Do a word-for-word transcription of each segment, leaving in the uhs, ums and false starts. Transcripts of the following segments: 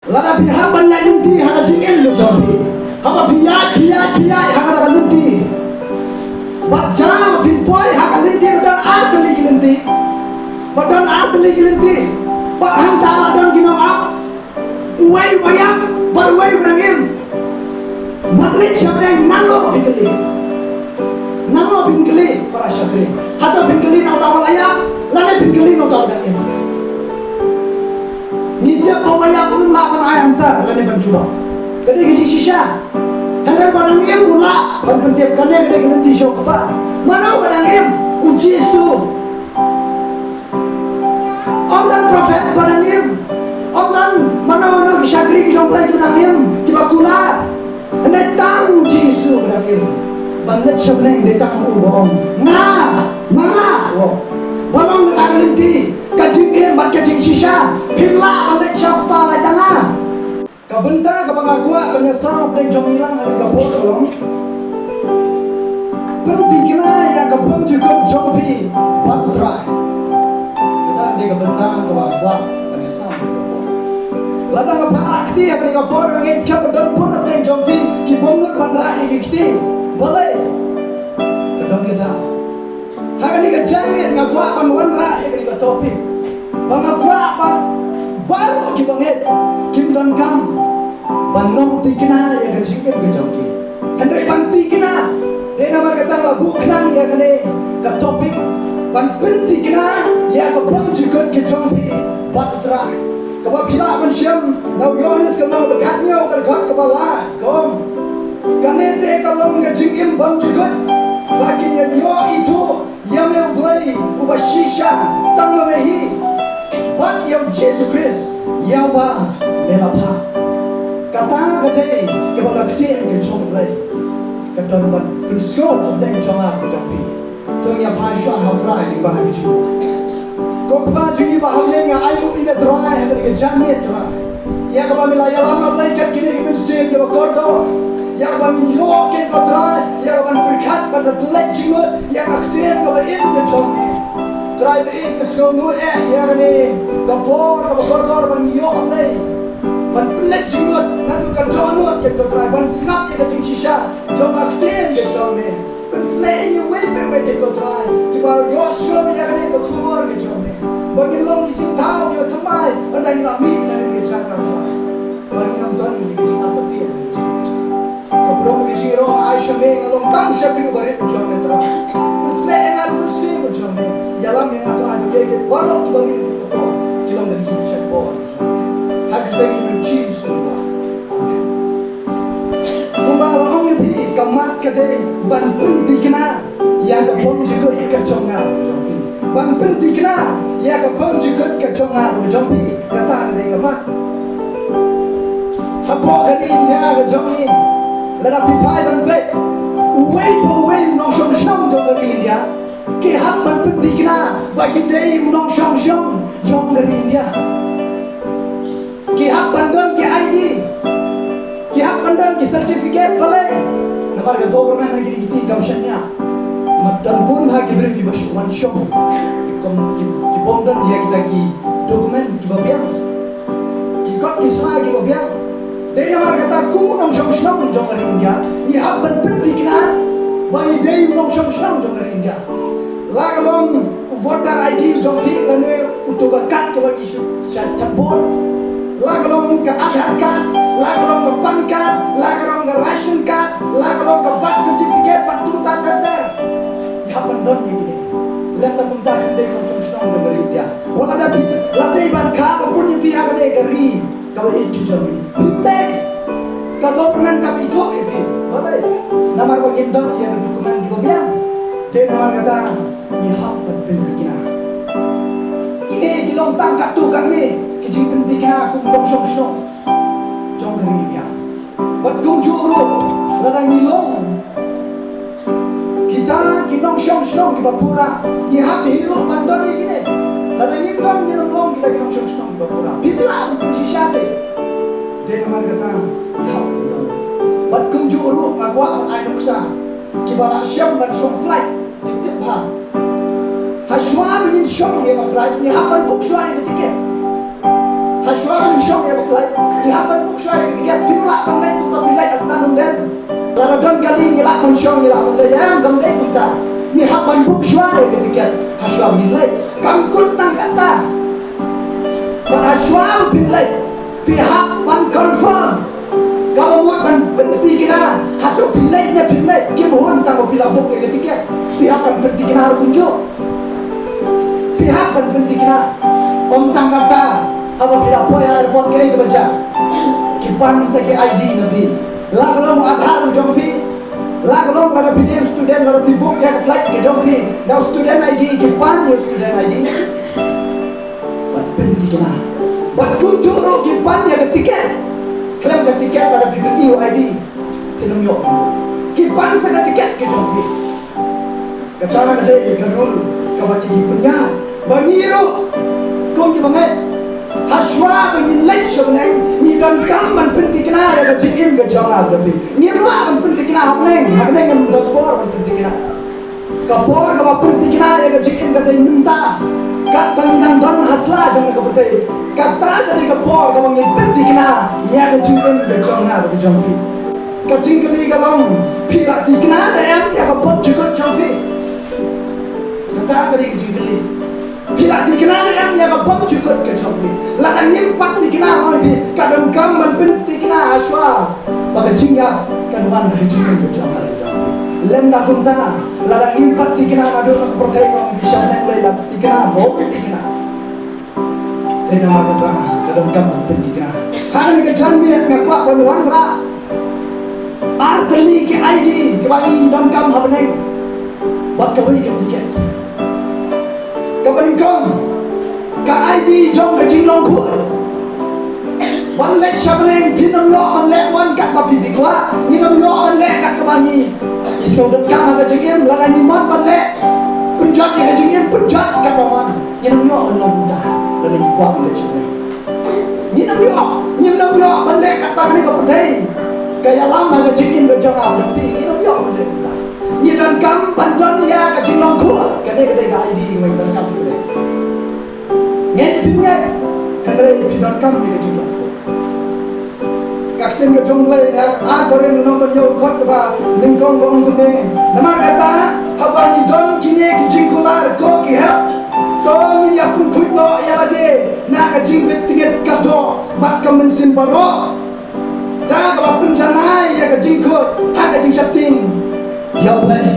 Lada phi hap ban leit lynti ha ka jingim jong phi, haba phi ïaid, phi ïaid, phi ïaid ha kata ka lynti, bad jan ba phin poi ha ka lynti ba don ar tylli ki lynti, ba don ar tylli ki lynti, bad hangta la don ki nongap, uwei uba ïap bad uwei uba dang im. Wat leit sha bneng, nangno phin kylli? Nangno phin kylli, para shakri? Hato phin kylli na uta uba la ïap, lane phin kylli na uta uba dang im? Ngi tip ba uba ïap um lah ban ai answer lane ban jubab. Ka dei ka jingshisha. Hynrei uba dang im u lah ban pyntip. Kane ka dei ka lynti sha u kpa. Mano uba dang im? U Jisu. Ym don prophet ba dang im. Ym don mano mano ki shakri ki jong U Blei kiba dang im, kiba kular. Hynrei tang U Jisu ba dang im. Ban leit sha bneng dei tang u ba ong, nga, ma nga, u ong. Ba long kata ka lynti, ka jingim bad ka jingshisha. Phim lah ban leit sha u Kpa lait da nga. Ka bynta kaba nga kwah ban ïasam ha pdeng jong ngi lang ha kane ka por ka long, pynthikna ïa ka bymjukut jong phi bad U Trai. Kata ka dei ka bynta kaba nga kwah ban ïasam ha kane ka por. Lada nga phah kti ha kane ka por, nga ngeit skhem ba don bun ha pdeng jong phi ki bym nud ban rah ïa ki kti. Balei? Ka don kata. Ha kane ka janmiet nga kwah ban wanrah ïa kane ka topic ba nga kwah ba baroh kiba ngeit kim donkam ban nang thikna ïa ka jingim ka jong ki. Hynrei ban thikna, dei namar kata nga buh khnang ïa kane ka topic, ban pynthikna ïa ka bymjukut ka jong phi bad U Trai. Kaba phi lah ban shem na u Ïohannes ka lynnong ba khathynñiew ka dkhot kaba lai, ka ong, kane te ka long ka jingim bymjukut, ba kin ïa ïoh ithuh ïa me U Blei uba shisha tang ma me hi, bad ïa U Jisu Khrist ïa uba me la phah. Kata ka dei kaba la ktien ka jong U Blei. Ka don ban pynsngew ha pdeng jong nga bad jong phi. To ngin ïa phai shuwa ha U Trai lyngba ka jingmut. Ko Kpa jong ngi ba ha bneng, nga ai nguh ïa me Trai ha kane ka janmiet Trai, ïa kaba me la ïalam ha pdeng kat kine ki mynsiem kiba kordor, ïa kaba ngin ïoh ïa me ko Trai, ïa kaba ngin pyrkhat bad ban pynleit jingmut ïa ka ktien kaba im ka jong me. Trai, ba ngin pynsngew nguh eh ïa kane ka bor kaba kordor ba ngin ïoh ha pdeng, ban pynleit jingmut naduh ka dohnud ïa me ko Trai, ban sngap ïa ka jingshisha jong ka ktien ka jong me. Pynsleh ïa ngi uwei pa uwei ko Trai, kiba ïohsngew ïa kane ka khubor ka jong me, ba ngin long ki jingthaw kiba thymmai ynda ngi la mih na kane ka jaka Trai, ba ngin ym don ki jingartatien. Ka burom ka jingïaroh ai sha me, nga long tang shakri uba rit ka jong me Trai. Pynsleh ïa nga da ka mynsiem ka jong me. Ïalam ïa nga Trai, ba kiei kiei baroh kiba ngi ïoh ki long da ka jingshakor ka jong me. Ha ka kyrteng jong U Jisu. Amen. Kumba la ong ïa phi, ka mat ka dei ban pynthikna ïa ka bymjukut ka jong nga bad jong phi. Ban pynthikna ïa ka bymjukut ka jong nga bad jong phi. Kata ka dei ka mat. Hapoh ka ri India ka jong ngi, lada phi phai ban peit, uwei pa uwei u nongshong shnong jong ka ri India, ki hap ban pynthikna ba ki dei u nongshong shnong jong ka ri India. Ki hap ban don ki I D. Ki hap ban don ki certificate, balei? Namar ka government ha kine ki sngi kam shaniah. Mat don bun ha ki briew kiba shu wan shong. Ki kom-, ki, ki bym don ïa kita ki documents kiba biang. Ki kot ki sla kiba biang. Dei namar kata kum u nongshong shnong jong ka ri India, ngi hap ban pynthikna ba ngi dei u nongshong shnong jong ka ri India. La ka long u voter I D jong phi lane uto ka card kaba ngi shu shad vote, la ka long ka Aadhaar card, la ka long ka PAN card, la ka long ka ration card, la ka long ka birth certificate, bad kumta ter ter. Ngi hap ban don ïa kine. Lada ym don, ym dei nongshong shnong jong ka ri India. Wat la da phi, la dei ban kha ba pun ïa phi ha kane ka ri kaba ïeit ka jong ngi, phi tei. Ka government kam ithuh ïa phi. Balei? Namar ba ngim don ïa ka document kiba biang. Dei namar kata ngi hap ban pynthikna. Kine ki long tang katto katne ki jingpynthikna kum u nongshong shnong jong ka ri India. Bad kumjuh ruh, lada ngi long kita ki nongshong shnong kiba pura, ngi hap hi ruh ban don ïa kine. Lada ngim don, ngin ym long kita ki nongshong shnong kiba pura. Phi lah ban pynshisha te. Dei namar kata ngi hap ban don. Bad kumjuh ruh nga kwah ban ai nuksa. Kiba la shem ban shong flight, tip tip bha. Hashwa ba ngin shong ïa ka flight, ngi hap ban book shwa ïa ka ticket. Hashwa ba ngin shong ïa ka flight, ngi hap Ngi lah ban shong, ngi lah ban leit, em, kam dei kumta. Ngi hap ban book shuwa ïa ka tiket ha shuwa ba ngin leit. Kam kut tang kata. Bad ha shuwa ba phin leit, phi hap ban confirm. Kaba mut ban pynthikna hato phi leit ne phim leit, kim hun tang ba phi la book ïa ka tiket. Phi hap ban pynthikna ruh kumjuh. Phi hap ban pynthikna. Ym tang kata, haba phi la poi ha airport, kaei kaba jia? Ki pan sa ki I D na phi. La ka long Aadhaar jong phi, la ka long lada phi dei student, lada phi book ïa ka flight ka jong phi da u student I D, ki pan ïa u student I D ban pynthikna. Bad kumjuh ruh ki pan ïa ka tiket. Khlem ka tiket, lada phi pyni u I D, kin ym ïoh. Ki pan sa ka tiket ka jong phi. Kata ka dei ka rule kaba ngi pynïaid ba ngi ruh kum kiba ngeit, ha shuwa ba ngin leit sha bneng, ngi donkam ban pynthikna ïa ka jingim ka jong nga bad phi. Ngim lah ban pynthikna ha bneng, ha bneng ngim don por ban pynthikna. Ka por kaba pynthikna ïa ka jingim ka dei mynta, katba ngi dang don ha sla jong ka pyrthei. Kata ka dei ka por kaba ngin pynthikna ïa ka jingim ka jong nga bad ka jong phi. Ka jingkylli ka long, phi la thikna ne em ïa ka bymjukut jong phi? Kata ka dei ka jingkylli. Phi la thikna ne em ïa ka bymjukut ka jong phi? Lada ngim pat thikna, ong ïa phi, ka donkam ban pynthikna ha shuwa ba ka jingïap kan wan ha ka jingim ka jong phi. Lymda kumta, lada ngim pat thikna naduh na ka pyrthei, ong ïa phi, sha bneng lei la thikna, bym thikna. Te namar kata ka donkam ban pynthikna. Ha kane ka janmiet nga kwah ban wanrah ar tylli ki I D kiba ngi donkam ha bneng bad kawei ka tiket. Kaba nyngkong, ka I D jong ka jinglong khuid. Ban leit sha bneng phin ym ïoh ban leh wan katba phi kwah, ngin ym ïoh ban leh kat kaba ngi sngewdonkam ha ka jingim, lada ngi mon ban leh pynjot ïa ka jingim, pynjot katba mon. Ngin ym ïoh ban long kumta lada ngi kwah ban leit sha bneng. Ngin ym ïoh, ngin ym ïoh ban leh katba kane ka pyrthei ka ïalam ha ka jingim ka jong nga bad jong phi. Ngin ym ïoh ban leh kumta. Ngi donkam ban don ïa ka jinglong khuid. Kane ka dei ka I D kaba ngi donkam ban leh. Ngeit ne phim ngeit, hynrei phi donkam ïa ka jinglong khuid. Ka ktien ka jong U Blei na Ar Korinth lynnong ba hynñiew, dkhot kaba nyngkong ka ong kumne: Namar kata, haba ngi don kine ki jingkular ko ki hep, to ngin ïa pynkhuid noh ïa lade na ka jingbit tngit, ka doh bad ka mynsiem baroh, da kaba pynjanai ïa ka jingkhuid ha ka jingsheptieng ïa U Blei.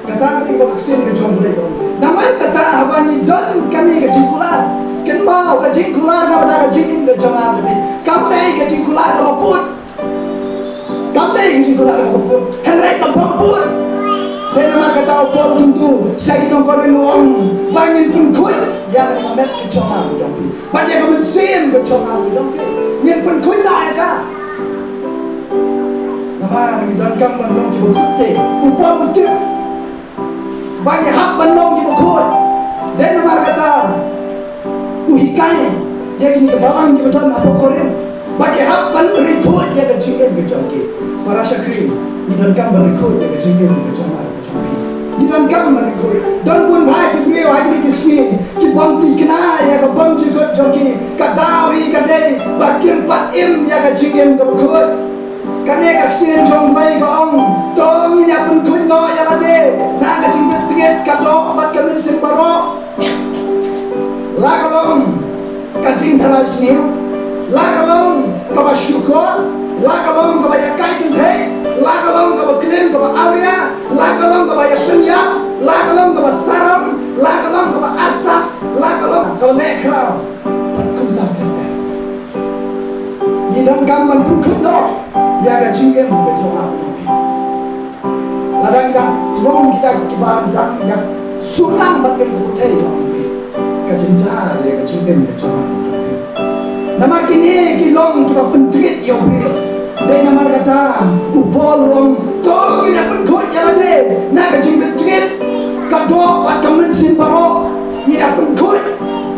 Kata ka dei ka ktien ka jong U Blei. Namar kata, haba ngi don kane ka jingkular, kynmaw, ka jingkular na bynta ka jingim ka jong nga bad jong phi, kam dei ka jingkular kaba bud. Kam dei ka jingkular kaba bud, hynrei kaba bud. Te namar kata u Paul u kyntu sha ki nong Korinth, u ong ba ngin pynkhuid ïa ka met ka jong nga bad jong phi, bad ïa ka mynsiem ka jong nga bad jong phi. Ngin pynkhuid noh ïa ka. Namar ngi donkam ban long kiba khuid te. U Paul u tip ba ngi hap ban long kiba khuid. Dei namar kata u hikai ïa kine ki balang kiba don hapoh Korinth ba ki hap ban ri khuid ïa ka jingim ka jong ki. Para shakri, ngi donkam ban ri khuid ïa ka jingim ka jong nga, ka jong phi. Ngi donkam ban ri khuid. Don bun bha ki briew ha kine ki sngi ki bym thikna ïa ka bymjukut jong ki. Ka daw hi ka dei ba kim pat im ïa ka jingim kaba khuid. Kane ka ktien jong U Blei ka ong, to ngin ïa pynkhuid noh ïa lade na ka jingbit tngit, ka doh bad ka mynsiem baroh. La ka long ka jingtharai sniew, la ka long kaba shukor, la ka long kaba ïakai kynthei, la ka long kaba klim kaba awria, la ka long kaba ïapynïap, la ka long kaba sarom, la ka long kaba arsap, la ka long kaba leh khraw. Bad kumta kumta. Ngi donkam ban pynkhuid noh ïa ka jingim ka jong nga bad jong phi. Lada ngi dang long kita kiba dang ïa sumlang bad ka pyrthei jong phi, ka jynjar ïa ka jingim ka jong nga bad jong phi. Namar kine ki long kiba pyntngit ïa U Blei. Dei namar kata u Paul u ong, to ngin ïa pynkhuid ïa lade na ka jingbit tngit, ka doh bad ka mynsiem baroh. Ngi ïa pynkhuid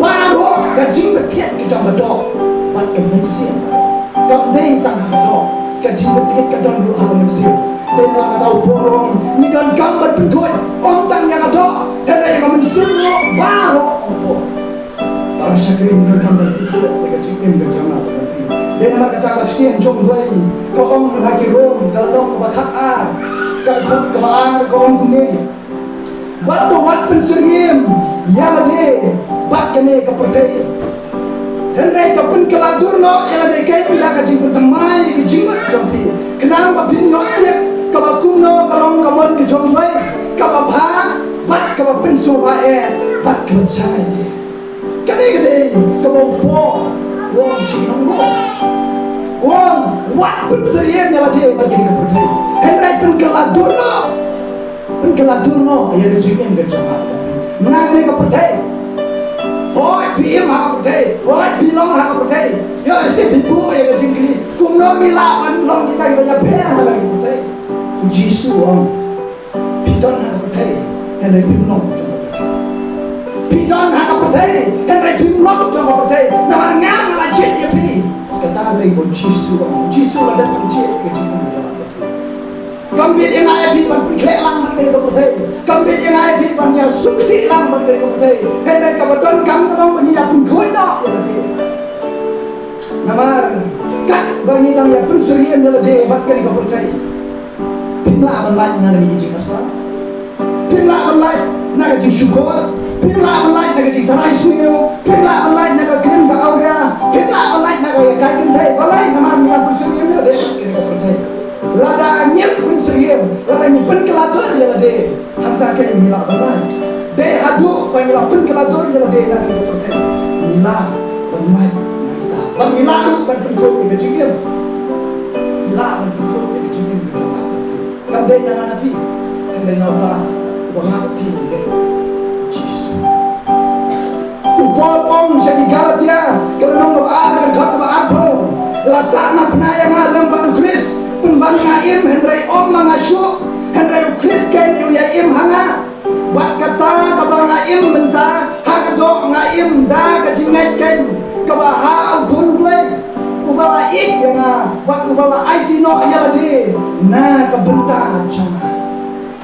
baroh, ka jingbit tngit ka jong ka doh bad ka mynsiem. Kam dei tang ha ka doh, ka jingbit tngit ka don ruh ha ka mynsiem. Dei namar kata u Paul u ong, ngi donkam ban pynkhuid ym tang ïa ka doh, hynrei ïa ka mynsiem ruh baroh, ong u Paul. Para shakri, ngi donkam ban pynkhuid ïa ka jingim ka jong nga bad jong phi. Namar kata ka ktien jong U Blei ka ong ha ki Rom ka lynnong kaba khat ar, ka dkhot kaba ar ka ong kumne: Bad to wat pynsyriem ïa lade bad kane ka pyrthei, hynrei to pynkylla dur noh ïa lade keiñ da ka jingpynthymmai ka jingmut jong phi, khnang ba phin ïoh tip kaba kumno ka long ka mon ka jong U Blei, kaba bha bad kaba pynsngewbha eh bad kaba janai. Kane ka dei kaba u Paul u ong sha ki nongbuh. U ong wat pynsyriem ïa lade bad kane ka pyrthei, hynrei pynkylla dur noh. Pynkylla dur noh ïa ka jingim ka jong nga na kane ka pyrthei. Hooid phi im ha ka pyrthei, hooid phi long ha ka pyrthei. Ïoh lehse phi buh ïa ka jingkylli, kumno ngi lah ban long kita kiba ïapher ha ka pyrthei? U Jisu u ong, phi don ha ka pyrthei, hynrei phim long jong ka pyrthei. Phi don ha ka pyrthei, hynrei phim long jong ka pyrthei. Namar nga nga la jied ïa phi. Kata ka dei ba u Jisu u ong. U Jisu u la dep ban jied ïa ka jingim jong ka pyrthei. Kam bit ïa nga ïa phi ban pynkhleh lang bad kane ka pyrthei. Kam bit ïa nga ïa phi ban ïa sngewthuh lang bad kane ka pyrthei. Hynrei kaba donkam ka long ba ngi ïa pynkhuid noh ïa lade. Namar katba ngi dang ïa pynsyriem ïa lade bad kane ka pyrthei, phim lah ban lait na kane ka jingkyrsan. Phim lah ban lait na ka jingshukor. Phim lah ban lait na ka jingtharai sniew. Phim lah ban lait na ka klim ka awria. Phim lah ban lait na ka ïakai kynthei. Balei? Namar ngi ïa pynsyriem ïa lade bad kane ka pyrthei. Lada ngim pynsyriem, lada ngi pynkylla dur ïa lade, hangta keiñ ngi lah ban lait. Dei haduh ba ngi la pynkylla dur ïa lade na kane ka pyrthei, ngi lah ban lait na kita. Bad ngi lah ruh ban pynkhuid ïa ka jingim. Ngi lah ban pynkhuid ïa ka jingim ka jong nga. Kam dei na nga na phi, kam dei na uta uba nga bad phi, dei Jisu. U Paul u ong sha ki Galatia, ka lynnong kaba ar, ka dkhot kaba arphew: La sahnarphna ïa nga lem bad U Khrist, pynban nga im, hynrei ym ma nga shuh, hynrei U Khrist keiñ u ïa im ha nga. Bad kata kaba nga im mynta, ha ka doh nga im da ka jingngeit keiñ kaba ha U Khun U Blei, uba la ïeit ïa nga bad uba la aiti noh ïa lade na ka bynta jong nga.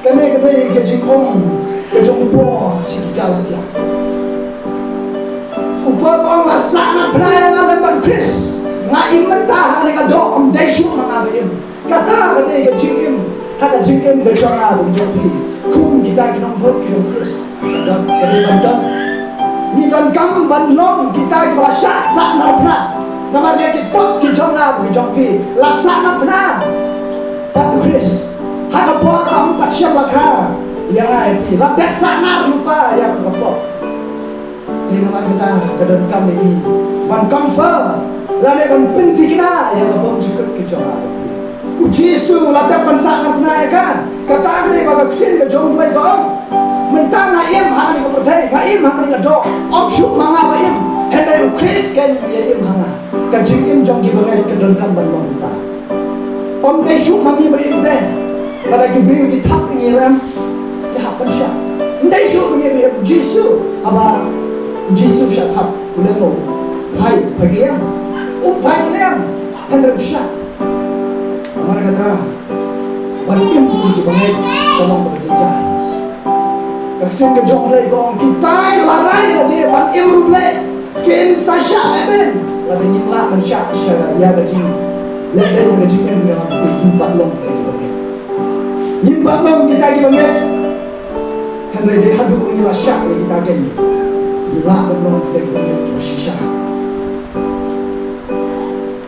Kane ka dei ka jingong ka jong u Paul sha ki Galatia. U Paul u ong, la sahnarphna ïa nga lem bad U Khrist. Nga im mynta ha kane ka doh, ym dei shuh ma nga ba im. Kata ka dei ka jingim, ha ka jingim ka jong nga bad jong phi, kum kita ki nongbud ki jong U Khrist. Ka dei ban don. Ngi donkam ban long kita kiba la shah sahnarphna. Namar ïa ki pop ki jong nga bad ki jong phi, la sahnarphna bad U Khrist ha ka por ba ym pat shym la kha ïa nga ïa phi. La dep sahnar lypa ïa ka pop. Te namar kata ka donkam ïa ngi ban confirm lane ban pynthikna ïa ka bymjukut ka jong nga. U Jisu la dep ban sahnarphna ïa ka. Kata ka dei ba ka ktien ka jong U Blei ka ong, mynta nga im ha kane ka pyrthei, nga im ha kane ka doh, ym shuh ma nga ba im, hynrei U Khrist keiñ u ïa im ha nga. Ka jingim jong ki bangeit ka donkam ban long kumta. Ym dei shuh ma ngi ba im te. Lada ki briew ki thap ïa ngi rem, ngi hap ban shah. Ym dei shuh ma ngi ba im. Jisu, haba Jisu shah thap, u leh mo? Phai, phai kylliang. Um phai kylliang. Hynrei u shah. Namar kata, ban im kum ki bangeit ka long kaba jynjar. Ka ktien ka jong U Blei ka ong, kita ki la rai lade ban im ruh leh, kin sa shah lehbeiñ. Lada ngim lah ban shah sha ïa ka jing, lehbeiñ ka jingim, ngim pat long kita ki bangeit. Ngim pat long kita ki bangeit. Hynrei dei haduh ba ngi la shah ïa kita keiñ, ngi lah ban long kita ki bangeit kiba shisha.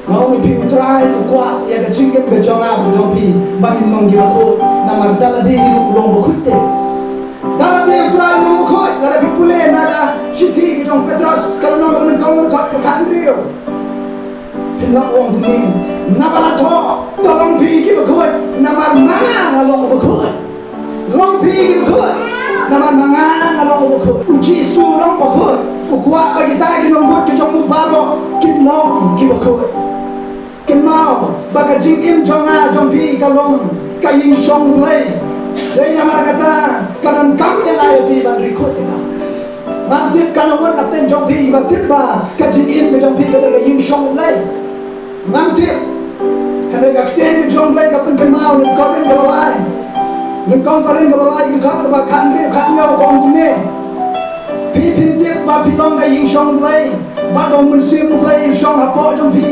Nga ong ïa phi, U Trai u kwah ïa ka jingim ka jong nga bad jong phi ba ngin long kiba khuid, namar da lade u long bakhuid te. Da lade U Trai u long bakhuid. Lada phi pule na ka shithi ka jong u Petros ka lynnong kaba nyngkong, ka dkhot kaba khathynriew, phin ïoh ong kumne: Naba la thoh, to long phi kiba khuid, namar ma nga nga long uba khuid. Long phi kiba khuid, namar ma nga nga long uba khuid. U Jisu u long bakhuid. U kwah ba kita ki nongbud ki jong u baroh kin long kiba khuid. Kynmaw ba ka jingim jong nga jong phi ka long ka ïing shong U Blei. Dei namar kata ka donkam ïa nga ïa phi ban ri khuid ïa ka. Ngam tip ka nongwan na pdeng jong phi ba tip ba ka jingim ka jong phi ka dei ka ïing shong U Blei. Ngam tip. Hynrei ka ktien ka jong U Blei ka pynkynmaw, Nyngkong Korinth kaba lai, Nyngkong Korinth kaba lai, ka dkhot kaba khathynriew, khathynriew ka ong kumne: Phi phim tip ba phi long ka ïing shong U Blei? Bad ba u Mynsiem u Blei u shong hapoh jong phi.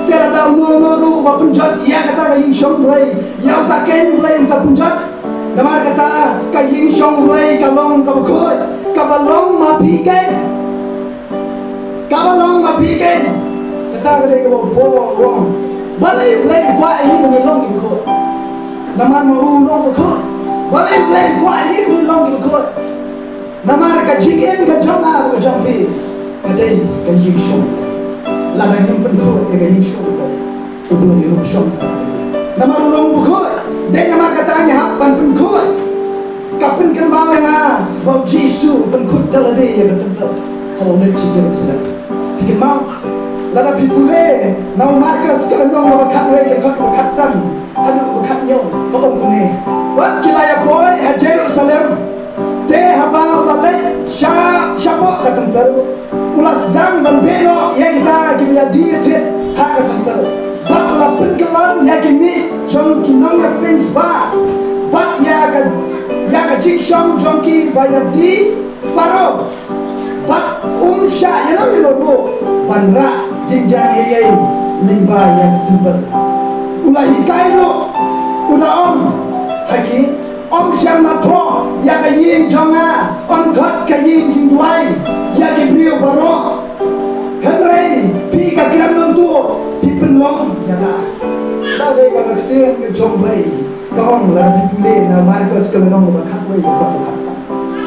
Te lada uno uno ruh uba pynjot ïa kata ka ïing shong Blei, ïa uta ken Blei un sa pynjot. Namar kata ka ïing shong Blei ka long kaba khuid, kaba long ma phi ken. Kaba long ma phi ken. Kata ka dei kaba u Paul u ong. Balei u Blei u kwah ïa ngi ban long kiba khuid? Namar ma u long ba khuid. Balei u Blei u kwah ïa ngi ban long kiba khuid? Namar ka jingim ka jong nga bad ka jong phi ka dei ka ïing shong. Lada ngim pynkhuid ïa ka ïing shong, u Blei u shong. Namar u long ba khuid, dei namar kata ngi hap ban pynkhuid. Ka pynkynmaw ïa nga ba u Jisu u pynkhuid da lade ïa ka templ haba u leit sha Jerusalem. Phi kynmaw, lada phi pule na u Markos ka lynnong kaba khatwei, ka dkhot kaba khatsan haduh kaba khathynñiew, ka ong kumne: Bad ki la ïa poi ha Jerusalem. Te haba u la leit sha, shapoh ka templ, u la sdang ban beh noh ïa kita kiba ïadie thied ha ka templ, bad u la pynkyllon ïa ki mih jong ki nongïaprinsipal, bad ïa ka, ïa ka jingshong jong kiba ïadie baroh. Bad um shah ïa lade ruh ban rah jingjia ei ei lyngba ïa ka templ. U la hikai ruh, u la ong ha ki: Ym shym la thoh ïa ka ïing jong nga yn khot ka ïing jingduwai ïa ki briew baroh. Hynrei phi ka krem nongtuh, phi pynlong ïa nga. Ka dei ba ka ktien ka jong Blei ka ong, lada phi pule na Markos ka lynnong ba khatwei, ka dkhot ba khatsan.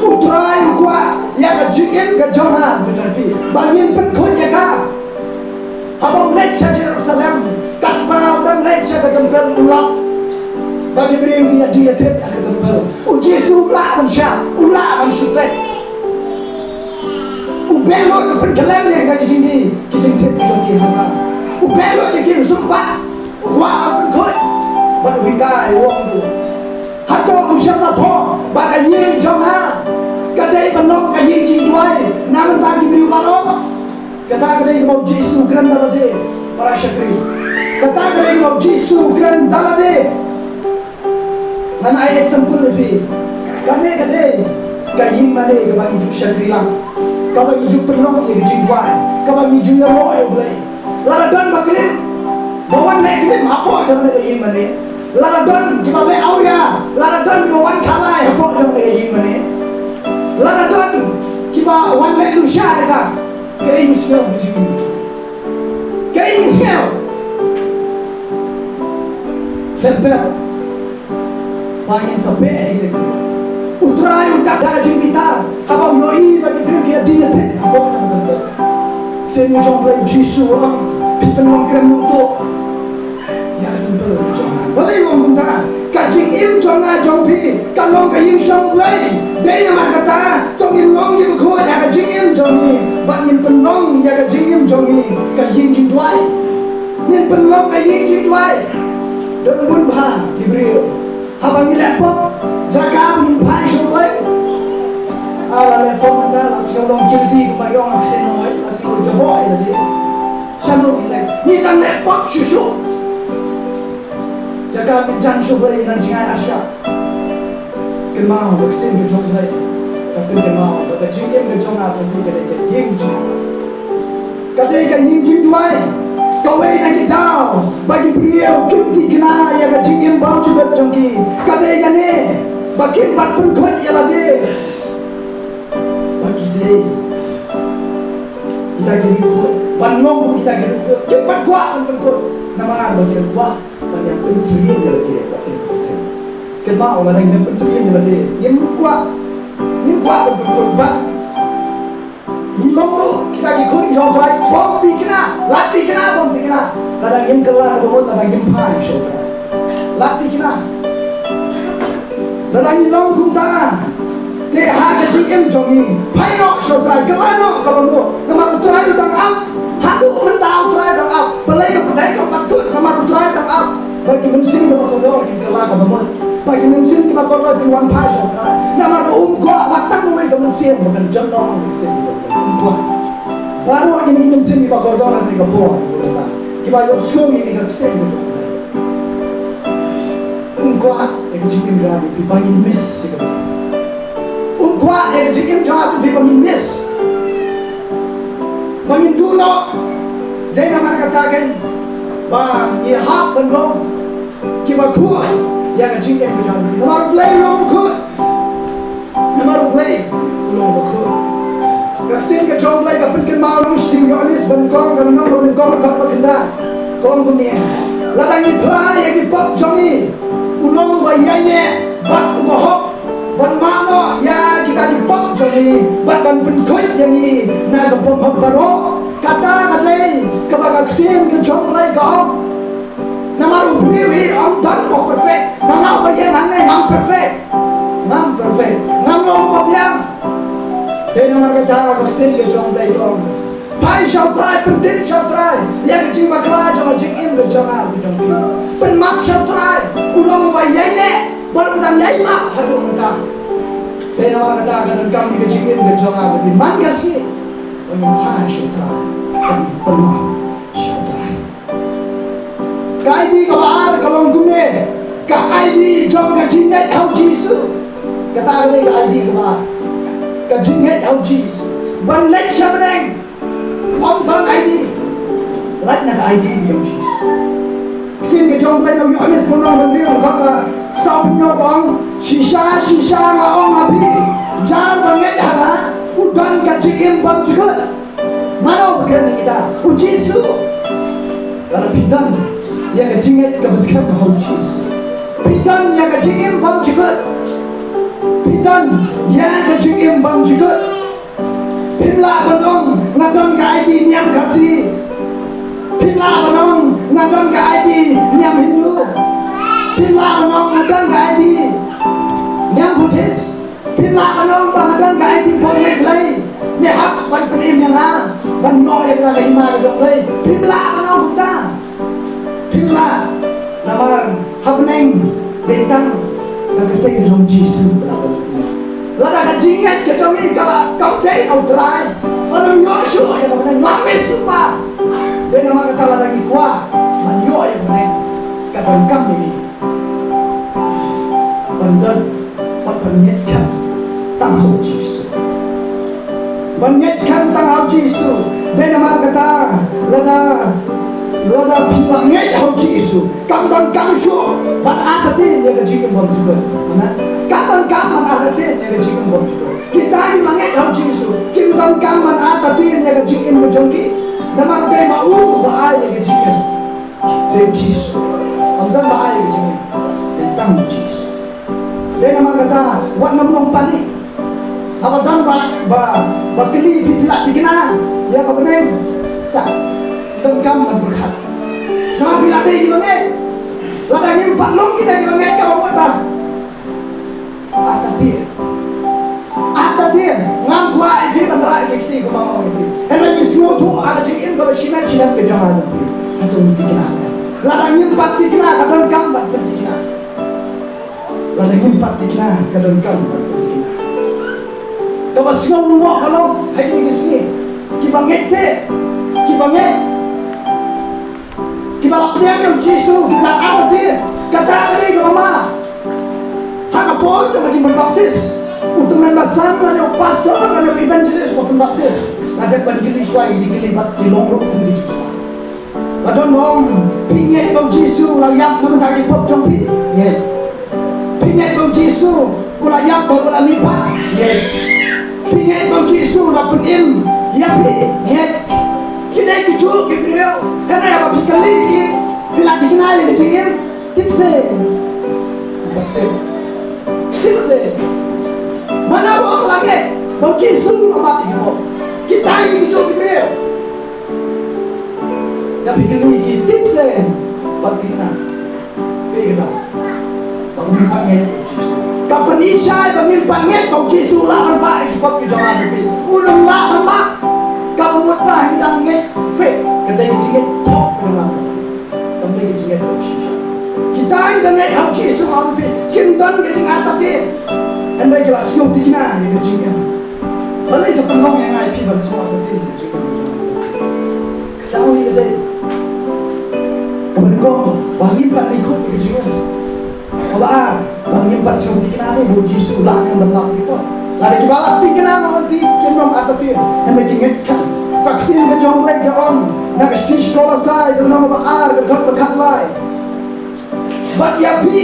U Trai u kwah ïa ka jingim ka jong nga, ka jong phi, ba ngin pynkhuid ïa ka. Haba u leit sha Jerusalem, katba u dang leit sha ka templ, u lap ba ki briew ki ïadie thied ha ka templ. U Jisu u lah ban shah, u lah ban shu peit. U beh lut, u pynkyllem ïa kita ki jingdie, ki jingthied ki jong ki hangta. U beh lut ïa ki, u sumpat, u kwah ban pynkhuid. Bad u hikai, u ong ruh: Hato ym shym la thoh ba ka ïing jong nga ka dei ban long ka ïing jingduwai na bynta ki briew baroh? Kata ka dei kaba u Jisu u kren da lade, para shakri. Kata ka dei kaba u Jisu u kren da lade. Ngan ai example ïa phi. Kane ka dei ka ïing mane kaba ngi ju shakri lang, kaba ngi ju pynlong ïa ka jingduwai, kaba ngi ju ïaroh ïa U Blei. Lada don ba klim, ba wan leh klim hapoh jong kane ka ïing mane. Lada don kiba leh awria, lada don kiba wan khalai hapoh jong kane ka ïing mane. Lada don kiba wan leh lusha ïa ka, kaei ngi sngew ha jingim? Kaei ngi sngew? Khlem pep ba ngin sa beh ïa ki. U Trai u dap da ka jingbitar haba u ïohi ba ki briew ki ïadie thied hapoh jong ka templ. Ktien ka jong U Blei, U Jisu u ong, phi pynlong krem nongtuh ïa ka templ jong nga. Balei u ong kumta? Ka jingim jong nga jong phi ka long ka ïing shong Blei. Dei namar kata to ngin long ïa ka khuid ha ka jingim jong ngi, bad ngin pynlong ïa ka jingim jong ngi ka ïing jingduwai. Ngin pynlong ka ïing jingduwai. Don bun bha ki briew, haba ngi leh pop, jaka ba ngin phai sha U Blei, ah, la leh pop mynta, la sngew long guilty, kumba ong ha ktien Nongwei, la sngew jaboh ïa lade. Shano ngi leh, ngi dang leh pop shuh shuh. Jaka ba ngin jan sha U Blei ngi dang jngai arshah. Kynmaw ba ka ktien ka jong U Blei ka pynkynmaw ba ka jingim ka jong nga bad phi ka dei ka ïing jingduwai. Ka dei ka ïing jingduwai. Kawei na ki daw ba ki briew kim tikna ïa ka jingim bymjukut jong ki, ka dei kane, ba kim pat pynkhuid ïa lade. Ba ki dei kita ki riewkhuid, ban long kum kita ki riewkhuid. Kim pat kwah ban pynkhuid namar ba ki kwah ban ïa pynsyriem ïa lade. Kynmaw, lada ngim pynsyriem ïa lade, ngim kwah, ngim kwah ban pynkhuid. Bad ngi long ruh kita ki khun jong U Trai, bym tikna, la tikna, bym tikna. Lada ngim kylla kaba mut, lada ngim phai sha U Trai, la tikna. Lada ngi long kumta, te ha ka jingim jong ngi, phai noh sha U Trai, kylla noh kaba mut. Namar U Trai u dang ap. Haduh mynta U Trai u dang ap. Balei ka pyrthei kam pat kut? Namar U Trai u dang ap. Ba ki mynsiem kiba kordor kin kylla kaba mut. Ba ki mynsiem kiba kordor kin wan phai sha U Trai. Namar ba um kwah ba tang uwei ka mynsiem ba kan jot noh ïa ka ktien. Um kwah. Baroh ngi ki mynsiem kiba kordor ha kane ka por, kiba ïohsngew ïa kane ka ktien. Um kwah ïa ka jingim jong nga, phi, ba ngin miss ïa ka. Um kwah ïa ka jingim jong nga, phi, ba ngin miss. Ba ngin duh noh, dei namar kata kein ba ngi hap ban long kiba khuid ïa ka jingim ka jong ngi. Namar U Blei u long bakhuid. Namar U Blei u long bakhuid. Ka ktien ka jong U Blei ka pynkynmaw nongshiteng Ïoannis banyngkong, ka lynnong banyngkong, ka dkhot ba khyndai, ka ong kumne: Lada ngi phla ïa ki pop jong ngi, u long uba ïaineh bad uba hok ban map noh ïa kita ki pop jong ngi bad ban pynkhuid ïa ngi na ka pop hok baroh. Kata ka dei kaba ka ktien ka jong U Blei ka ong. Namar u briew hi ym don uba perfect. Nga nga uba ïeng hangne ngam perfect. Ngam perfect. Ngam long uba biang. Dei namar kata ka ktien ka jong U Blei ka ong: Phai sha U Trai, pyntip sha U Trai ïa ka jingbakla jong ka jingim ka jong nga, ka jong phi. Pynmap sha U Trai, u long uba ïaineh bad u dang ïai map haduh mynta. Dei namar kata ka donkam ïa ka jingim ka jong nga, ka jingim man ka sngi. Ba ngin phai sha U Trai, ba ngin pynmap sha U Trai. Ka ID kaba ar ka long kumne: ka ID jong ka jingngeit ha U Jisu. Kata ka dei ka ID kaba ar, ka jingngeit ha U Jisu. Ban leit sha bneng ym don ID, lait na ka ID jong U Jisu. Ktien ka jong U Blei na u Ïoannis ka lynnong ba hynriew, ka dkhot ba sawphew hynñiew ka ong: Shisha shisha nga ong ha phi, jan ba ngeit ha nga u don ka jingim bymjukut. Mano ba kren ïa kita? U Jisu. Lada phi don ïa ka jingngeit kaba skhem ha U Jisu, phi don ïa ka jingim bymjukut. Phi don ïa ka jingim bymjukut. Phim lah ban ong nga don ka ID niam Khasi. Phim lah ban ong nga don ka ID niam Hindu. Phim lah ban ong nga don ka ID niam Buddhist. Phim lah ban ong ba nga don ka ID bym ngeit Blei. Me hap ban pynim ïa nga, ban ïoh ïa ka hima ka jong Blei. Phim lah ban ong kumta. Phim lah, namar ha bneng dei tang ka kyrteng jong U Jisu ba lah ban pynim. Lada ka jingngeit ka jong ngi ka la kam dei ha U Trai, lada ym ïoh shuh ïa ka bneng, la miss sumar. Dei namar kata lada ngi kwah ban ïoh ïa ka bneng, ka donkam ïa ngi ban don, ban, ban ngeit skhem tang ha U Jisu. Ban ngeit skhem tang ha U Jisu. Dei namar kata lada, lada phi la ngeit ha U Jisu, kam donkam shuh ban artatien ïa ka jingim bymjukut. Amen. Kam donkam ban artatien ïa ka jingim bymjukut. Kita kiba la ngeit ha U Jisu kim donkam ban artatien ïa ka jingim ka jong ki. Namar dei ma u ba ai ïa ka jingim. Dei U Jisu. Ym don ba ai ïa ka jingim. Dei tang U Jisu. Dei namar kata wat nym long panik. Haba don ba, ba, ba kylli phi, phi lah thikna ïa ka bneng, sa donkam ban pyrkhat. Namar phi lah dei kiba ngeit. Lada ngim pat long kita kiba ngeit, kaba mut ba artatien. Artatien. Ngam kwah ïa phi ban rah ïa ki kti kumba nga ong ïa phi. Hynrei ngi sngewthuh ha ka jingim kaba shimet shimet ka jong nga jong phi. Hato ngi thikna? Lada ngim pat thikna, ka donkam ban pynthikna. Lada ngim pat thikna, ka donkam ban pynthikna. Kaba sngew lyngngoh ka long ha kine ki sngi, kiba ngeit te, kiba ngeit, kiba la pdiang ïa U Jisu, kiba la artatien. Kata ka dei kaba ma. Ha ka por jong ka jingpynbaptis, u tymmen basan lane u pastor lane u evangelist uba pynbaptis la dep ban kylli shuwa ïa ki jingkylli bad ki long ruh kum ki jingkylli. Ba don ba ong, phi ngeit ba U Jisu u la ïap na ka bynta ki pop jong phi? Ngeit. Phi ngeit ba U Jisu u la ïap bad u la mihpat? Ngeit. Phi ngeit ba U Jisu u la pynim ïa phi? Ngeit. Ki dei kijuh ki briew, hynrei haba phi kylli ki, phi la thikna ïa ka jingim? Tip seh. Tip seh. Mano ba ong la ngeit ba U Jisu u la map ïa ki pop? Kita ki kijuh ki briew. Ïa phi kylli ki, tip seh. Wat thikna. Phi kynmaw, ba ngim pat ngeit ba U Jisu, ka pynishai ba ngim pat ngeit ba U Jisu u lah ban map ïa ki pop ki jong nga jong phi. U nym lah ban map. Kaba mut ba ngi dang ngeit faith, ka dei ka jingngeit pop ka jong nga jong phi. Kam dei ka jingngeit ba u shisha. Kita kiba ngeit ha U Jisu, ha U Blei, kim don ka jingartatien. Hynrei ki la sngew thikna ïa ka jingim. Balei ka pynlong ïa nga ïa phi ban sngew artatien ïa ka jingim? Ka dei ka dei. Kaba nyngkong, ba ngim pat likut ïa ka jingim. Kaba ar, ba ngim pat sngew thikna ne ba U Jisu u lah ban map ïa ki pop. Lada kiba la thikna, nga ong ïa phi, kim don artatien. Hynrei ki ngeit skhem. Ka ktien ka jong U Blei ka ong na ka shithi sha ki Kolossai ka lynnong ba ar ka dkhot ba khatlai. Bad ïa phi,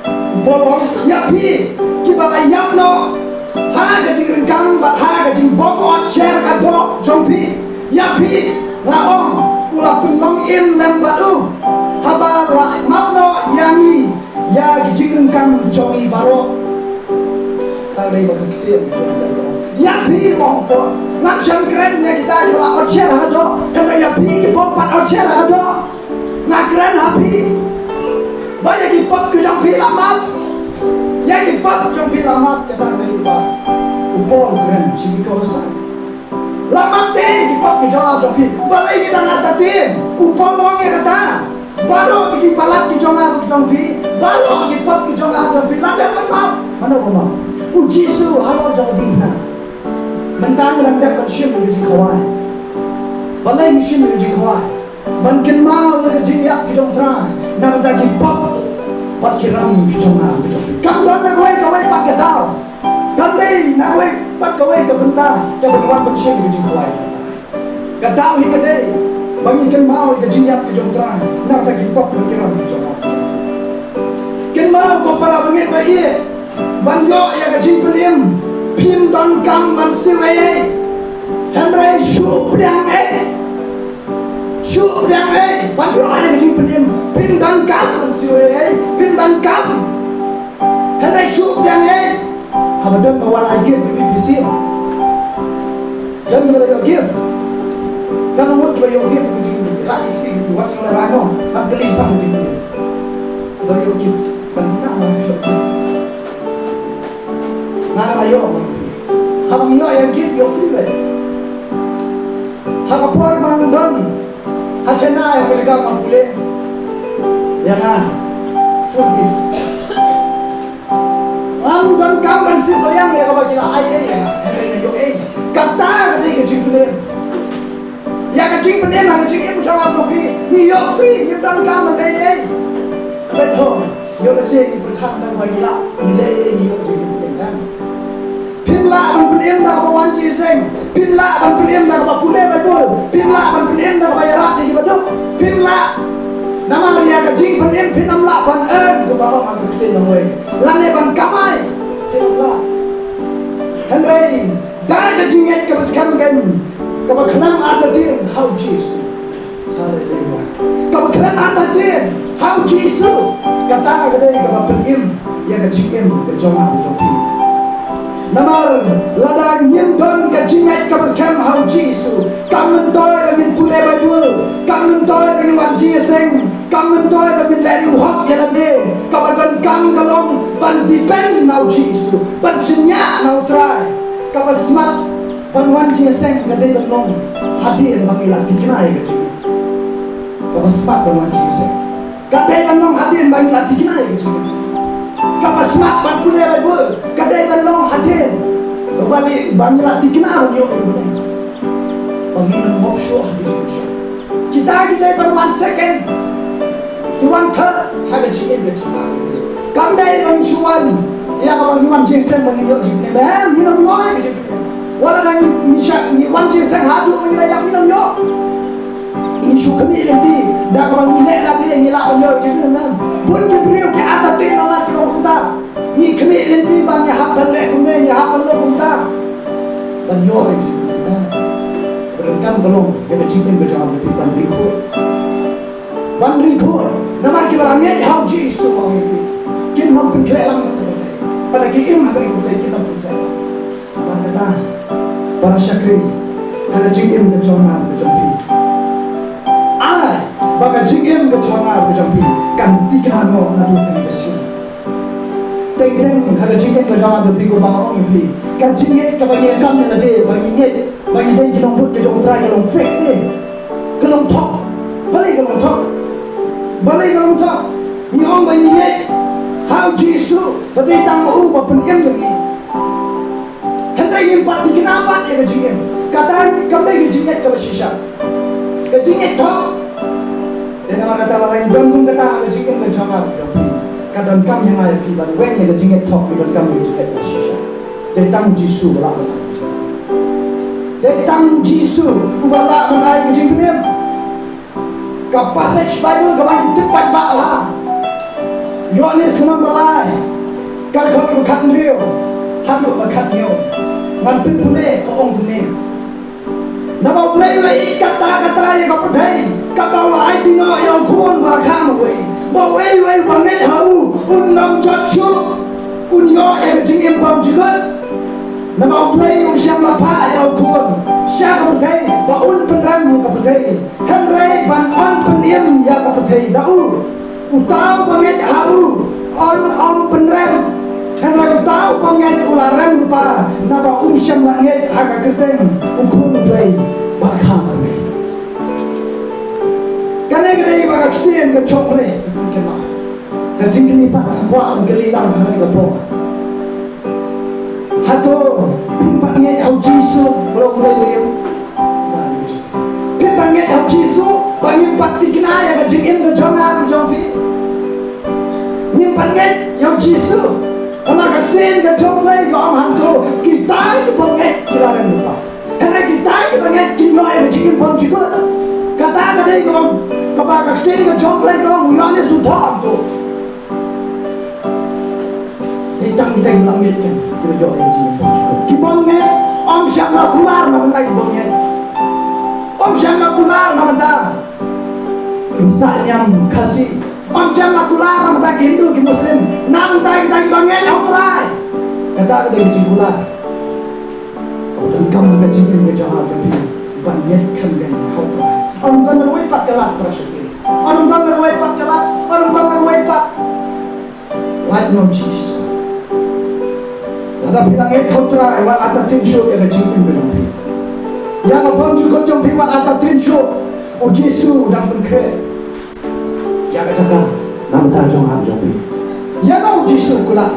u Paul u ong, ïa phi kiba la ïap noh ha ka jingryngkang bad ha ka jingbym ot sher ka doh jong phi. Ïa phi nga ong, u la pynlong im lem bad u haba la map noh ïa ngi ïa ki jingryngkang jong ngi baroh. Tang dei ba ka ktien jong ngi. Ïa phi, u ong Paul, ngam shym kren ïa kita kiba la ot sher ha doh, hynrei ïa phi kiba ym pat ot sher ha doh. Nga kren ha phi ba ïa ki pop ki jong phi la map. Ïa ki pop jong phi la map, kata ka dei ba u Paul u kren sha ki Kolossai. La map te ki pop ki jong nga jong phi. Balei kita nga ta te? U Paul u ong ïa kata. Baroh ki jingpalat ki jong nga jong phi. Baroh ki pop ki jong nga jong phi la dep ban map. Mano ba map? U Jisu halor jong ka diengphna. Mynta ngi dang dep ban shim ïa ka jingkhawai. Balei ngi shim ïa ka jingkhawai? Ban kynmaw ïa ka jingïap ka jong U Trai na ka bynta ki pop bad ki ram ki jong nga ki jong phi. Kam don na kawei kawei pat ka daw. Kam dei na kawei pat kawei ka bynta kaba ngi wan ban shim ïa ka jingkhawai. Ka daw hi ka dei ba ngin kynmaw ïa ka jingïap ka jong U Trai na ka bynta ki pop bad ki ram ki jong nga. Kynmaw ko para bangeit ba ïeit, ban ïoh ïa ka jingpynim phim donkam ban siew ei ei. Hynrei shu pdiang ei. Shu pdiang ei. Ban ïoh ïa ka jingpynim phim donkam ban siew ei ei. Phim donkam. Hynrei shu pdiang ei. Haba don ba wan ai gift ïa phi phi siew. Don ba ïoh gift. Kan ong mut ba ïoh gift ka jingpynim. Ka gift ka jingpynim. Wat shu la rano. Kan kylli pang ka jingpynim. Ba ïoh gift. Ban ïoh gift. Nga la ïoh. Haba ïoh ïa gift ïoh free bha. Haba por ba nga don ha Chennai ha ka jaka ba pule ïa nga full gift. Ngam donkam ban siew pdiang ïa kaba ki la ai ei ïa nga. Hynrei nga ïoh ei. Kata ka dei ka jingpynim. Ïa ka jingpynim ha ka jingim jong nga jong phi, ngi ïoh free, ngim donkam ban leh ei. Peit ho, ïoh lehse ngi pyrkhat tang ba ngi lah, ngi leh ei ngi ïoh jingpynim kan. Phim lah ban pynim da kaba wan jingïaseng, phim lah ban pynim da kaba pule Baibl, phim lah ban pynim da kaba ïarap ïa kiba duk, phim lah. Namar ïa ka jingpynim phim lah ban earn, kumba ong ha ka ktien nongwei. Lane ban kamai, phim lah. Hynrei da ka jingngeit kaba skhem kein, kaba khlem artatien ha U Jisu. Haleluya. Kaba khlem artatien ha U Jisu. Kata ka dei kaba pynim ïa ka jingim ka jong nga jong phi. Namar lada ngim don ka jingngeit kaba skhem ha U Jisu, kam myntoi ba ngin pule Baibl, kam myntoi ba ngin wan jingïaseng, kam myntoi ba ngin leh riewhok ïa lade. Kaba donkam ka long ban depend na U Jisu, ban shaniah na U Trai. Kaba smat ban wan jingïaseng ka dei ban long hadien ba ngi la thikna ïa ka jingim. Kaba smat ban wan jingïaseng ka dei ban long hadien ba ngi la thikna ïa ka jingim. Kaba smat ban pule Baibl ka dei ban long hadien ba ngi, ba ngi la thikna ban ïoh ïa ka jingim. Ba ngin ym mop shuh ha ka jingim. Kita ki dei ban wan second. Ki wan third ha ka jingim ka jingim. Kam dei ban shu wan ïa kaba ngi wan jingïaseng ba ngin ïoh jingpynim. Em, ngin ym ïoh jingpynim. Wat la ngi, ngi shah, ngi wan jingïaseng haduh ba ngi da ïap ngin ym ïoh. Ngi shu khmih lynti da kaba ngi leh lade ngi lah ban ïoh jingpynim. Em, bun ki briew ki artatien namar ki long kumta. Ngi khmih lynti ba ngi hap ban leh kumne, ngi hap ban long kumta. Ban ïoh jingpynim. Ka donkam ka long ïa ka jingim ka jong nga ban ri khuid. Ban ri khuid. Namar kiba la ngeit ha U Jisu ba ong ïa ki, kin ym pynkhleh lang na ka pyrthei. Pat la ki im ha ka ri ka pyrthei kin ym pynkhleh lang. Namar kata, para shakri, ha ka jingim ka jong nga ka jong phi, ai ba ka jingim ka jong nga ka jong phi kan thikna noh naduh kane ka sngi. Teng teng ha ka jingngeit ka jong nga bad phi, kumba nga ong ïa phi, ka jingngeit kaba ngi ïakam ïa lade, ba ngi ngeit ba ngi dei ki nongbud ka jong U Trai ka long fake te, ka long thok. Balei ka long thok? Balei ka long thok? Ngi ong ba ngi ngeit ha U Jisu, ba dei tang ma u ba pynim ïa ngi. Hynrei ngim pat thikna pat ïa ka jingim. Kata kam dei ka jingngeit kaba shisha. Ka jingngeit thok. Te namar kata lada ngi don kum kata ha ka jingim ka jong nga ka jong phi, ka donkam ïa nga ïa phi ban weng ïa ka jingngeit thok, ka donkam ïa ka jingngeit kaba shisha. Te tang U Jisu ba lah ban Dei tang Jisu uba lah ban ai ka jingpynim. Ka passage Bible kaba ngi tip paidbah bha, Ïoannis lynnong ba lai, ka dkhot ba khathynriew haduh ba khathynñiew. Ngan pynpule, ka ong kumne: Naba U Blei u la ïeit katta katta ïa ka pyrthei, kaba u la aiti noh ïa U Khun ba la kha marwei, ba uei uei uba ngeit ha u un ym jot shuh, un ïoh ïa ka jingim bymjukut. Naba U Blei um shym la phah ïa U Khun sha ka pyrthei ba un pynrem ïa ka pyrthei, hynrei ban ym pynim ïa ka pyrthei da u. Uta uba ngeit ha u un ym pynrem, hynrei uta uba ngeit u la rem lypa, naba um shym la ngeit ha ka kyrteng U Khun U Blei ba kha marwei. Kane ka dei ba ka ktien ka jong U Blei. Ka jingkylli pat nga kwah ban kylli lang ha kane ka por. Hato phi pat ngeit ha U Jisu ba u dei u ïa? Phi pat ngeit ha U Jisu ba ngim pat thikna ïa ka jingim ka jong nga ka jong phi? Ngim pat ngeit ïa U Jisu. Namar ka ktien ka jong U Blei ka ong hangto, kita kiba ngeit ki la rem lypa. Hynrei kita kiba ngeit kin ïoh ïa ka jingim bymjukut. Kata ka dei kaba, kaba ka ktien ka jong U Blei ka ong, u Ïoannis u thoh hangto. Dei tang kita kiba ngeit kan kiba ïoh ïa ka jingim bymjukut. Ki bym ngeit ym shym la kular na bynta ki bym ngeit. Ym shym la kular na bynta ki sah niam Khasi. Ym shym la kular na bynta ki Hindu ki Muslim. Na bynta kita kiba ngeit ha U Trai. Kata ka dei ka jingkular. Donkam ka jingim ka jong nga jong phi ban ngeit kham gai ha U Trai. Ym don uwei pat ka lad, para shakri. Ym don uwei pat ka lad. Ym don uwei pat. Lait na U Jisu. Lada phi la ngeit ha U Trai, wat artatien shuh ïa ka jingim ka jong phi. Ïa ka bymjukut jong phi wat artatien shuh. U Jisu u dang pynkhreh ïa ka jaka na bynta jong nga jong phi. Ïa U Jisu u kular.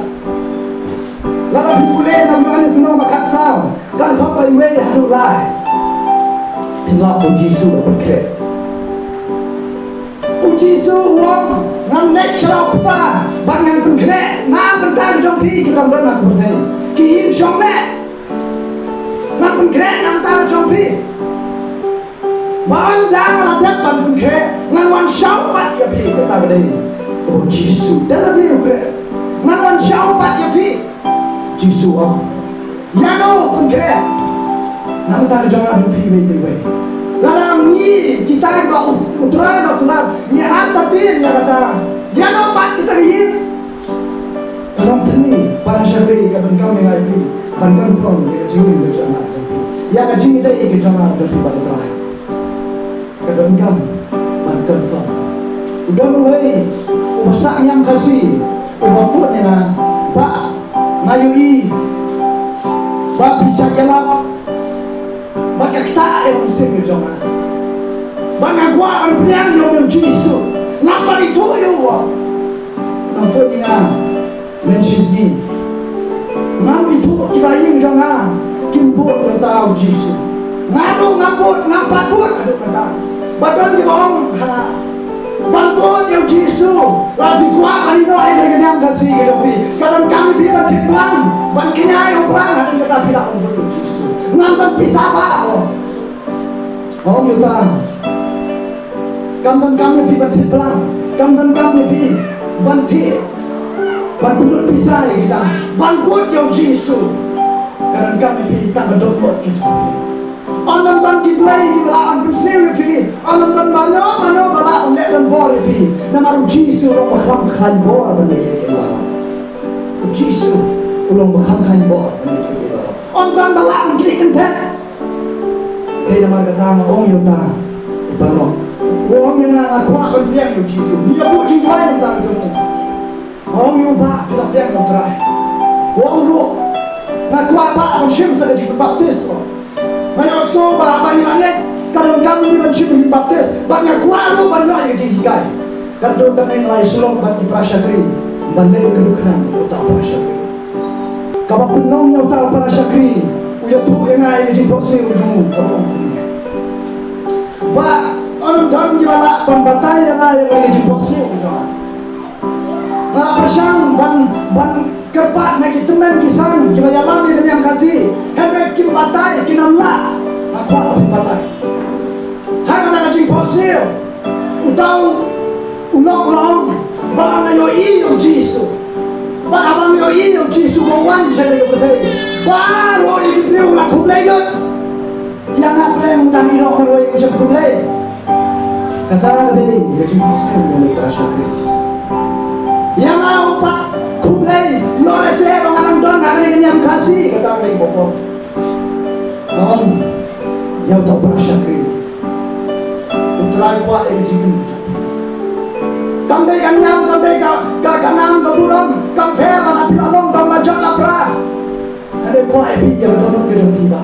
Lada phi pule na Ïoannis lynnong ba khatsaw, ka dkhot ba wei haduh lai, phin lap ba U Jisu u pynkhreh. U Jisu u ong, ngan leit sha la U Kpa bad ngan pynkhreh na bynta jong phi kiba don ha ka pyrthei, ki ïing shong leh. Ngan pynkhreh na bynta jong phi. Ba ynda nga la dep ban pynkhreh, ngan wan shaw pat ïa phi, kata ka dei U Jisu. Dei la dei u khreh. Ngan wan shaw pat ïa phi. Jisu ong, ïano pynkhreh na bynta ka jong nga jong phi iwei pa iwei? Lada ngi kita kiba U Trai u la kular, ngi artatien ïa kata, ïano pat kita ki ïing? Ka long thylli, para shakri, ka donkam ïa nga ïa phi ban confirm ïa ka jingim ka jong nga jong phi, ïa ka jingïadei ka jong nga jong phi bad U Trai. Ka donkam ban confirm. U don uwei uba sah niam Khasi uba bud ïa nga, ba nga ïohi ba phi shah ïalap bad ka ktah ïa u mynsiem ka jong nga. Ba nga kwah ban pdiang ïa u Jisu. Ngam pat ithuh ïa u. Nang phone ïa nga mynshisngi. Ngam ithuh kiba ïing jong nga kim bud ïa uta u Jisu. Nga ruh ngam bud, ngam pat bud haduh mynta. Ba don kiba ong ha nga ban bud ïa u Jisu. Lada phi kwah ban ïehnoh ïa ka niam Khasi ka jong phi, ka donkam ïa phi ban thied blang, ban kñia ïa u blang, hadien kata phi lah ban bud ïa u Jisu. Ngam don pisa bah. Ong ïa uta, kam donkam ïa phi ban thied blang, kam donkam ïa phi ban thied, ban pynlut pisa ïa kita, ban bud ïa u Jisu. Ka donkam ïa phi tang ka dohnud ka jong phi. Ym don ki blei kiba lah ban pynsniew ïa phi, ym don mano mano ba lah ban leh donbor ïa phi. Namar u Jisu u long ba kham khlaiñ bor ban leh ïa phi. U Jisu u long ba kham khlaiñ bor ban leh ïa phi. Ym don ba lah ban knieh kynthet. Te namar kata nga ong ïa uta u paralok, u ong ïa nga, nga kwah ban pdiang ïa u Jisu. Ngi ïa buh jingduwai na bynta jong u. Nga ong ïa u, Bah, phi la pdiang ïa u Trai? U ong ruh, nga kwah, Bah, ban shim sa ka jingbaptis. Nga ïohsngew ba haba ngi la ngeit ka donkam ïa ngi ban shim ka jingbaptis. Bad nga kwah ruh ban ïoh ïa ka jinghikai. Katto katne nga la ïashong bad ki para shakri ban leit kyrkhu khnang ïa uta u para shakri. Kaba pynlong ïa uta u para shakri u ïathuh ïa nga ïa ka jingphohsniew jong u, kaba ong kumne: Bah, ym don kiba lah ban batai ïa nga ïa ka jingphohsniew jong nga. Nga la pyrshang ban, ban kyrpad na ki tymmen ki san kiba ïalam ïa ka niam Khasi, hynrei kim batai, kim lah. Nga kwah phi batai. Ha kata ka jingphohsniew, uta u lok u la ong ba nga ïohi ïa u Jisu. Ba haba nga ïohi ïa u Jisu ba u wan sha kane ka pyrthei, baroh ïa ki briew la khublei lut. Ïa nga pyrshah, nga dang ïoh marwei u sha khublei. Kata ka dei ka jingphohsniew jong u Trai Jisu Khrist. Ïa nga u pat khublei, ïoh lehse ba nga dang don ha kane ka niam Khasi, kata ka dei ka bor. Nga ong ïa uta u Trai Jisu Khrist. U Trai u kwah ïa ka jingim. Kam dei ka niam, kam dei ka, ka, ka nam ka burom, kam pher lada phi la long bym la jot la pra. Nga dei kwah ïa phi ïa ka dohnud ka jong phi ba.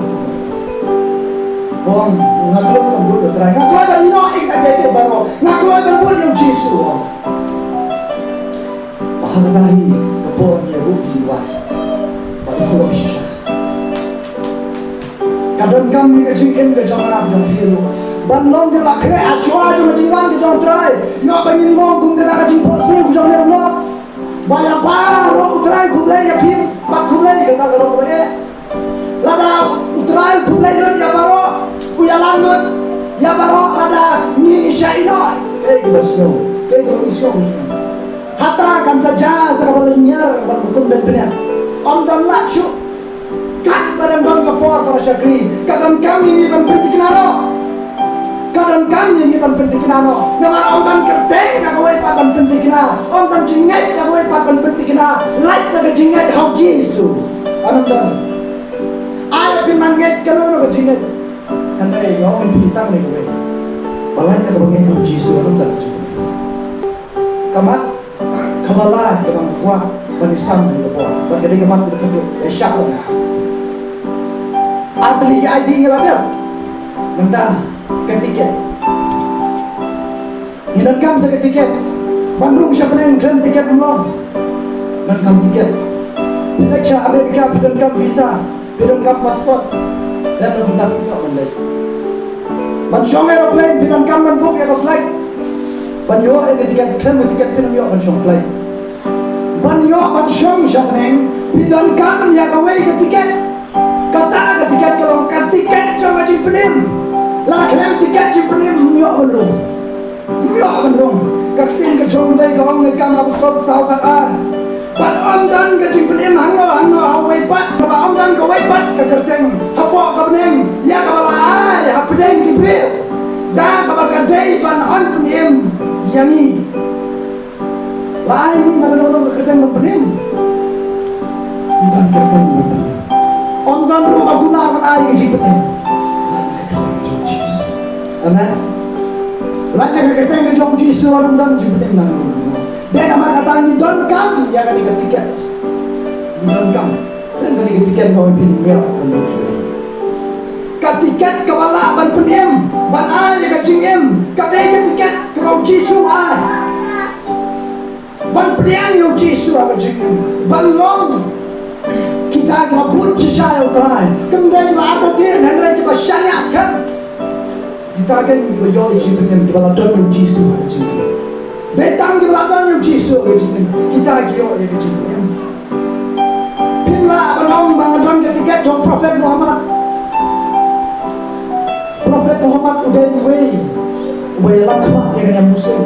Ong, nga kloi ban bud ïa u Trai. Nga kloi ban ïehnoh ïa kita kiei kiei baroh. Nga kloi ban bud ïa u Jisu. Ba haba hi ka por ngi ruh ngi wan. Ba ngi ruh shisha. Ka donkam ïa ka jingim ka jong nga jong phi ruh. Ban long ki la khreh ha shuwa jong ka jingwan ka jong u Trai. Ïoh ba ngin long kum kata ka jingphohsniew ka jong u Trai. Ba ïa baroh u Trai u khublei ïa phi, bad khublei ïa kata ka lok ba eh. Lada u Trai u khublei lut ïa baroh, u ïalam lut ïa baroh, lada ngi ngi shah ïehnoh. Kaei kaba sngewbha, kaei kaba sngewbha. Hata kan sa jia sa kaba lynñiar ban hukum ban bniat. Ym don lad shuh. Katba dang don ka por para shakri, ka donkam ïa ngi ban pynthikna noh. Ka donkam ïa ngi ban pynthikna noh. Namar ym don kyrteng na kawei pat ban pynthikna. Ym don jingngeit na kawei pat ban pynthikna. Lait da ka jingngeit ha u Jisu. Ym don. Ai phin nang ngeit kano kano ka jingngeit. Hynrei nga ong ïa phi tang ne kawei. Ba lait da kaba ngeit ha u Jisu, ym don ka jingngeit. Ka mat kaba lai kaba nga kwah ban ïasam ha kane ka por, bad ka dei ka mat kaba khadduh, ïa shah la nga. Ar tylli ki I D ngi la dep. Mynta ka tiket. Ngi donkam sa ka tiket. Ban rung sha bneng khlem tiket ym long. Donkam tiket. Phi leit sha America phi donkam visa. Phi donkam passport. Lada phi donkam, phi donkam ban leit. Ban shong aeroplane, phi donkam ban book ïa ka flight. Ban ïoh ïa ka tiket, khlem ka tiket phin ym ïoh ban shong flight. Ban ïoh ban shong sha bneng, phi donkam ïa kawei ka tiket. Kata ka tiket ka long ka tiket jong ka jingpynim. Lada khlem tiket jingpynim, ym ïoh ban rung. Ym ïoh ban rung. Ka ktien ka jong U Blei ka ong ha Kam Apostol saw khat ar. Bad ym don ka jingpynim hangno hangno ha uwei pat, kaba ym don kawei pat ka kyrteng hapoh ka bneng ïa kaba la ai hapdeng ki briew, da kaba ka dei ban ym pynim ïa ngi. La ai ngi na kano kano ka kyrteng ban pynim? Ym don kyrteng ban pynim. Ym don ruh ba kular ban ai ka jingpynim. Amen. Lait na ka kyrteng ka jong u Jisu, ym don jingpynim na ngi. Dei namar kata ngi donkam ïa kane ka tiket. Ngi donkam. Kane ka tiket kaba phin ïoh. Ka tiket kaba lah ban pynim, ban ai ïa ka jingim, ka dei ka tiket kaba u Jisu u ai. Ban pdiang ïa u Jisu ha ka jingim, ban long kita kiba bun shisha ïa u Trai. Kam dei ba artatien, hynrei kiba shaniah skhem. Kita kein kiba ïoh ïa ka jingpynim, kiba la don ïa u Jisu ha ka jingim. Dei tang kiba la don ïa u Jisu ha ka jingim, kita ki ïoh ïa ka jingpynim. Phim lah ban ong ba nga don ka tiket jong Prophet Muhammad. Prophet Muhammad u dei uwei uba ïalam khmat ïa ka niam Muslim.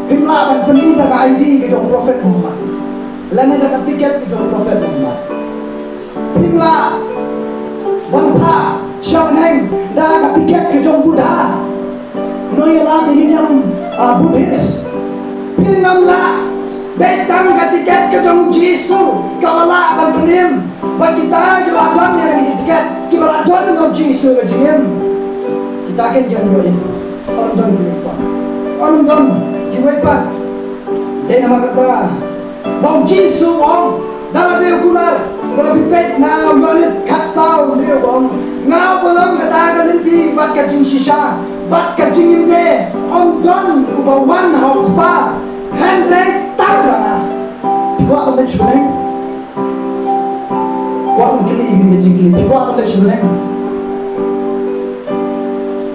Phim lah ban pyni da ka I D ka jong Prophet Muhammad, lane da ka tiket ka jong Prophet Muhammad. Phim lah ban phah sha bneng da ka tiket ka jong Buddha. Nongïalam ïa ki niam, ah, Buddhist. Phim lah, dei tang ka tiket ka jong Jisu kaba lah ban pynim. Bad kita kiba la don ïa kane ka tiket, kiba la don ïa u Jisu ha ka jingim, kita kein ki ïoh. Ym don kiwei pat. Ym don kiwei pat. Dei namar kata ba u Jisu u ong, da lade u kular, ba la phi peit na u Ïoannis khatsaw, u ong, nga uba long kata ka lynti bad ka jingshisha bad ka jingim de, ym don uba wan ha u Kpa hynrei tang da nga. Phi kwah ban leit sha bneng? Kwah ban kylli ïa ka jingkylli, phi kwah ban leit sha bneng?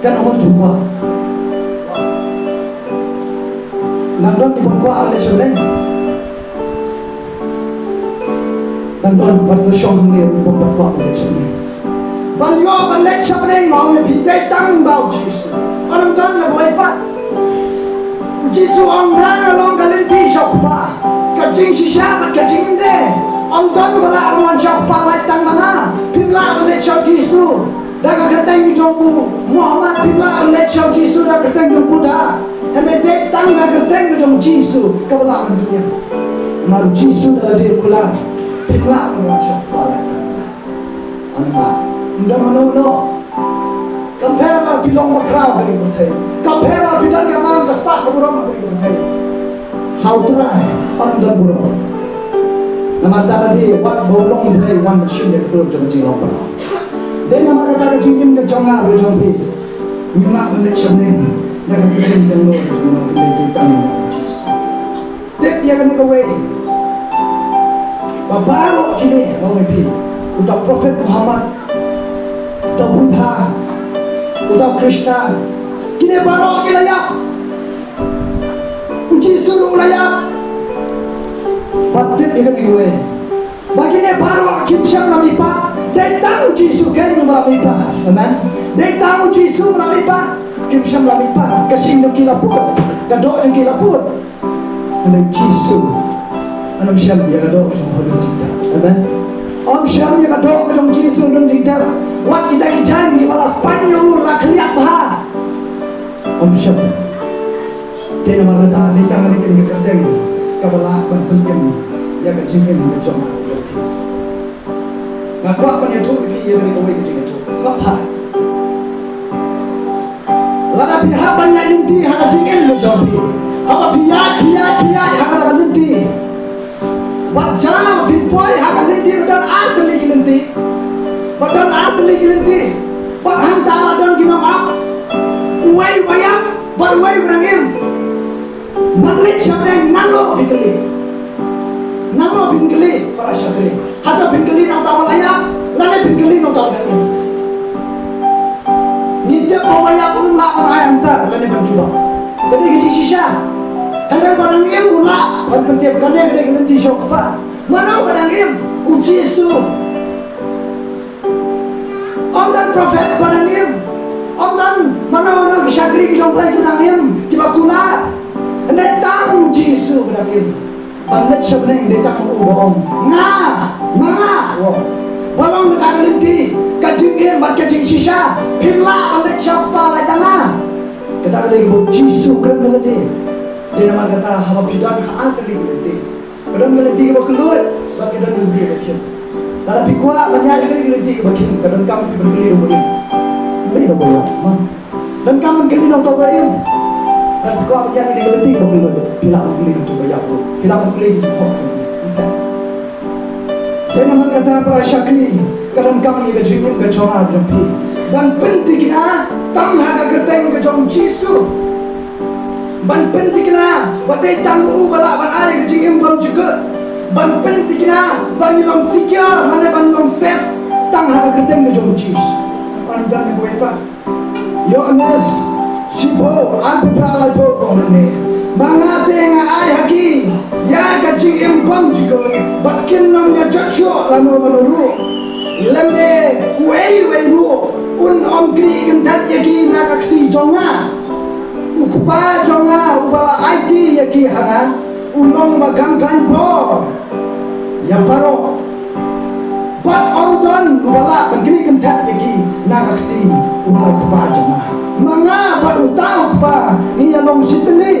Katno ngut ki kwah? Nang don kiba kwah ban leit sha bneng? Nang don, bad to shong hangne kiba kwah ban leit sha bneng. Ban ïoh ban leit sha bneng, ma ong ïa phi, dei tang ba u Jisu. Ym don kawei pat. U Jisu u ong, nga long ka lynti sha u Kpa. Ka jingshisha bad ka jingim de, ym don ba lah ban wan sha u Kpa lait tang ma nga. Phim lah ban leit sha u Jisu da ka kyrteng jong u Muhammad, phim lah ban leit sha u Jisu da ka kyrteng jong u Buddha. Hynrei dei tang ka kyrteng jong u Jisu kaba lah ban pynim. Namar u Jisu da lade u kular, phim lah ban wan sha u Kpa lait tang ma nga. Ym lah. Ym don mano mano. Kam pher ba phi long bakhraw ha kane ka pyrthei. Kam pher ba phi don ka nam ka spah ka burom ha kane ka pyrthei. Ha U Trai ym don burom. Namar ta lade wat ba u long u Blei wan ban shim ïa ka dur jong ka jinglong baroh. Dei namar kata ka jingim ka jong nga bad jong phi, ngim lah ban leit sha bneng da ka kyrteng jong u Blei, ka jingim jong u Blei, ka jingim jong u Blei. Tip ïa kane kawei, ba baroh kine, ong ïa phi, uta u Prophet Muhammad, uta u Buddha, uta u Krishna, kine baroh ki la ïap. U Jisu ruh u la ïap. Bad tip ïa kane kawei, ba kine baroh kim shym la mihpat. Dei tang u Jisu keiñ uba la mihpat. Amen. Dei tang u Jisu uba la mihpat. Kim shym la mihpat. Ka sing jong ki la pud, ka doh jong ki la pud. Hynrei u Jisu un ym shem ïa ka doh jong u ha u don jingtep. Amen. Um shem ïa ka doh jong u Jisu ha u don jingtep. Wat kita ki jaiñ kiba la spah ïa u la khlieh bha. Um shem. Te namar kata, dei tang kane ka kyrteng kaba lah ban pynim ïa ka jingim ka jong nga. Nga kwah ban ïathuh ïa phi ïa kane kawei ka jingïathuh. Sngap bha. Lada phi hap ban ïaid lynti ha ka jingim ka jong phi, haba phi ïaid, phi ïaid, phi ïaid ha kata ka lynti, bad jan ba phin poi ha ka lynti ba don ar tylli ki lynti, ba don ar tylli ki lynti, bad hangta la don ki nongap, uwei uba ïap bad uwei uba dang im. Ban leit sha bneng, nangno phin kylli? Nangno phin kylli, para shakri? Hato phin kylli na uta uba la ïap, lane phin kylli na uta uba dang im? Ngi tip ba uba ïap um lah ban ai answer lane ban jubab. Ka dei ka jingshisha. Hynrei uba dang im u lah ban pyntip, kane ka dei ka lynti sha u Kpa. Mano uba dang im? U Jisu. Ym don prophet ba dang im. Ym don mano mano ki shakri ki jong U Blei ki dang im, kiba kular. Hynrei tang u Jisu ba dang im. Ban leit sha bneng dei tang u ba ong, nga, ma nga, wow, ba long kata ka lynti, ka jingim bad ka jingshisha. Phim lah ban leit sha u Kpa lait tang ma nga. Kata ka dei kaba u Jisu u kren da lade. Dei namar kata haba phi don ha ar tylli ki lynti, ka don ka lynti kaba kylluid bad ka don ka lynti kaba khim. Lada phi kwah ban ïaid ha ka lynti kaba khim, ka donkam phi ban kylli na uba im, ym na uba ïap. Donkam ban kylli na uta uba im. Lada phi kwah ban ïaid ha ka lynti kaba kylluid, phi lah ban kylli na uta uba ïap ruh, phi lah ban kylli na uta uba im. Te namar kata, para shakri, ka donkam ïa ka jingim ka jong nga jong phi ban pynthikna tang ha ka kyrteng ka jong u Jisu. Ban pynthikna ba dei tang u ba lah ban ai ka jingim bymjukut. Ban pynthikna ba ngi long secure lane ban long safe tang ha ka kyrteng ka jong u Jisu. Ym don kawei pat. Ïoannis shiphew, arphew phra, laiphew, ka ong kumne: Ma nga te nga ai ha ki ïa ka jingim bymjukut, bad kin ym ïa jot shuh lano mano ruh. Lymne uei uei ruh un ym knieh kynthet ïa ki na ka kti jong nga. U Kpa jong nga uba la aiti ïa ki ha nga, u long uba kham khlaiñ bor ïa baroh. Bad ym don uba lah ban knieh kynthet ïa ki na ka kti uta u Kpa jong nga. Ma nga bad uta u Kpa ngi ïa long shitylli.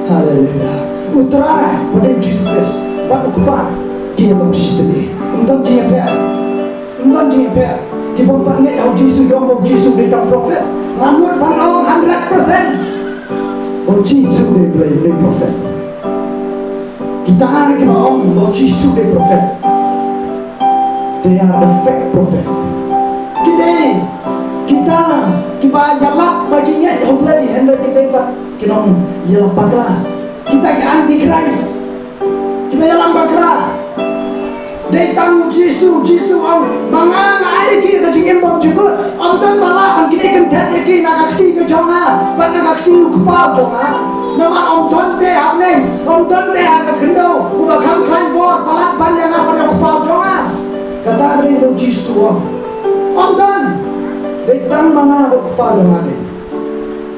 Haleluya. U Trai, u dei u Jisu Khrist, bad u Kpa ki ïa long shitylli. Ym don jingïapher. Ym don jingïapher. Ki bym pat ngeit ha u Jisu, ïoh ba u Jisu u dei tang prophet. Nga mut ban ong hundred percent ba u Jisu u dei Blei, u dei prophet. Kita kiba ong ba u Jisu u dei prophet, they are the fake prophet. Ki dei kita kiba ïalap ba ki ngeit ha u Blei, hynrei ki dei pat ki nongïalap bakla. Kita ki antichrist. Kiba ïalam bakla. Dei tang u Jisu, u Jisu u ong, ma nga nga ai ïa ki ka jingim bymjukut. Ym don ba lah ban knieh kynthet ïa ki na ka kti ka jong nga bad na ka kti u Kpa jong nga. Namar ym don te ha bneng, ym don te ha ka khyndew uba kham khlaiñ bor palat ban ïa nga bad ïa u Kpa jong nga. Kata ka dei kaba u Jisu u ong. Ym don. Dei tang ma nga bad Kpa jong nga dei.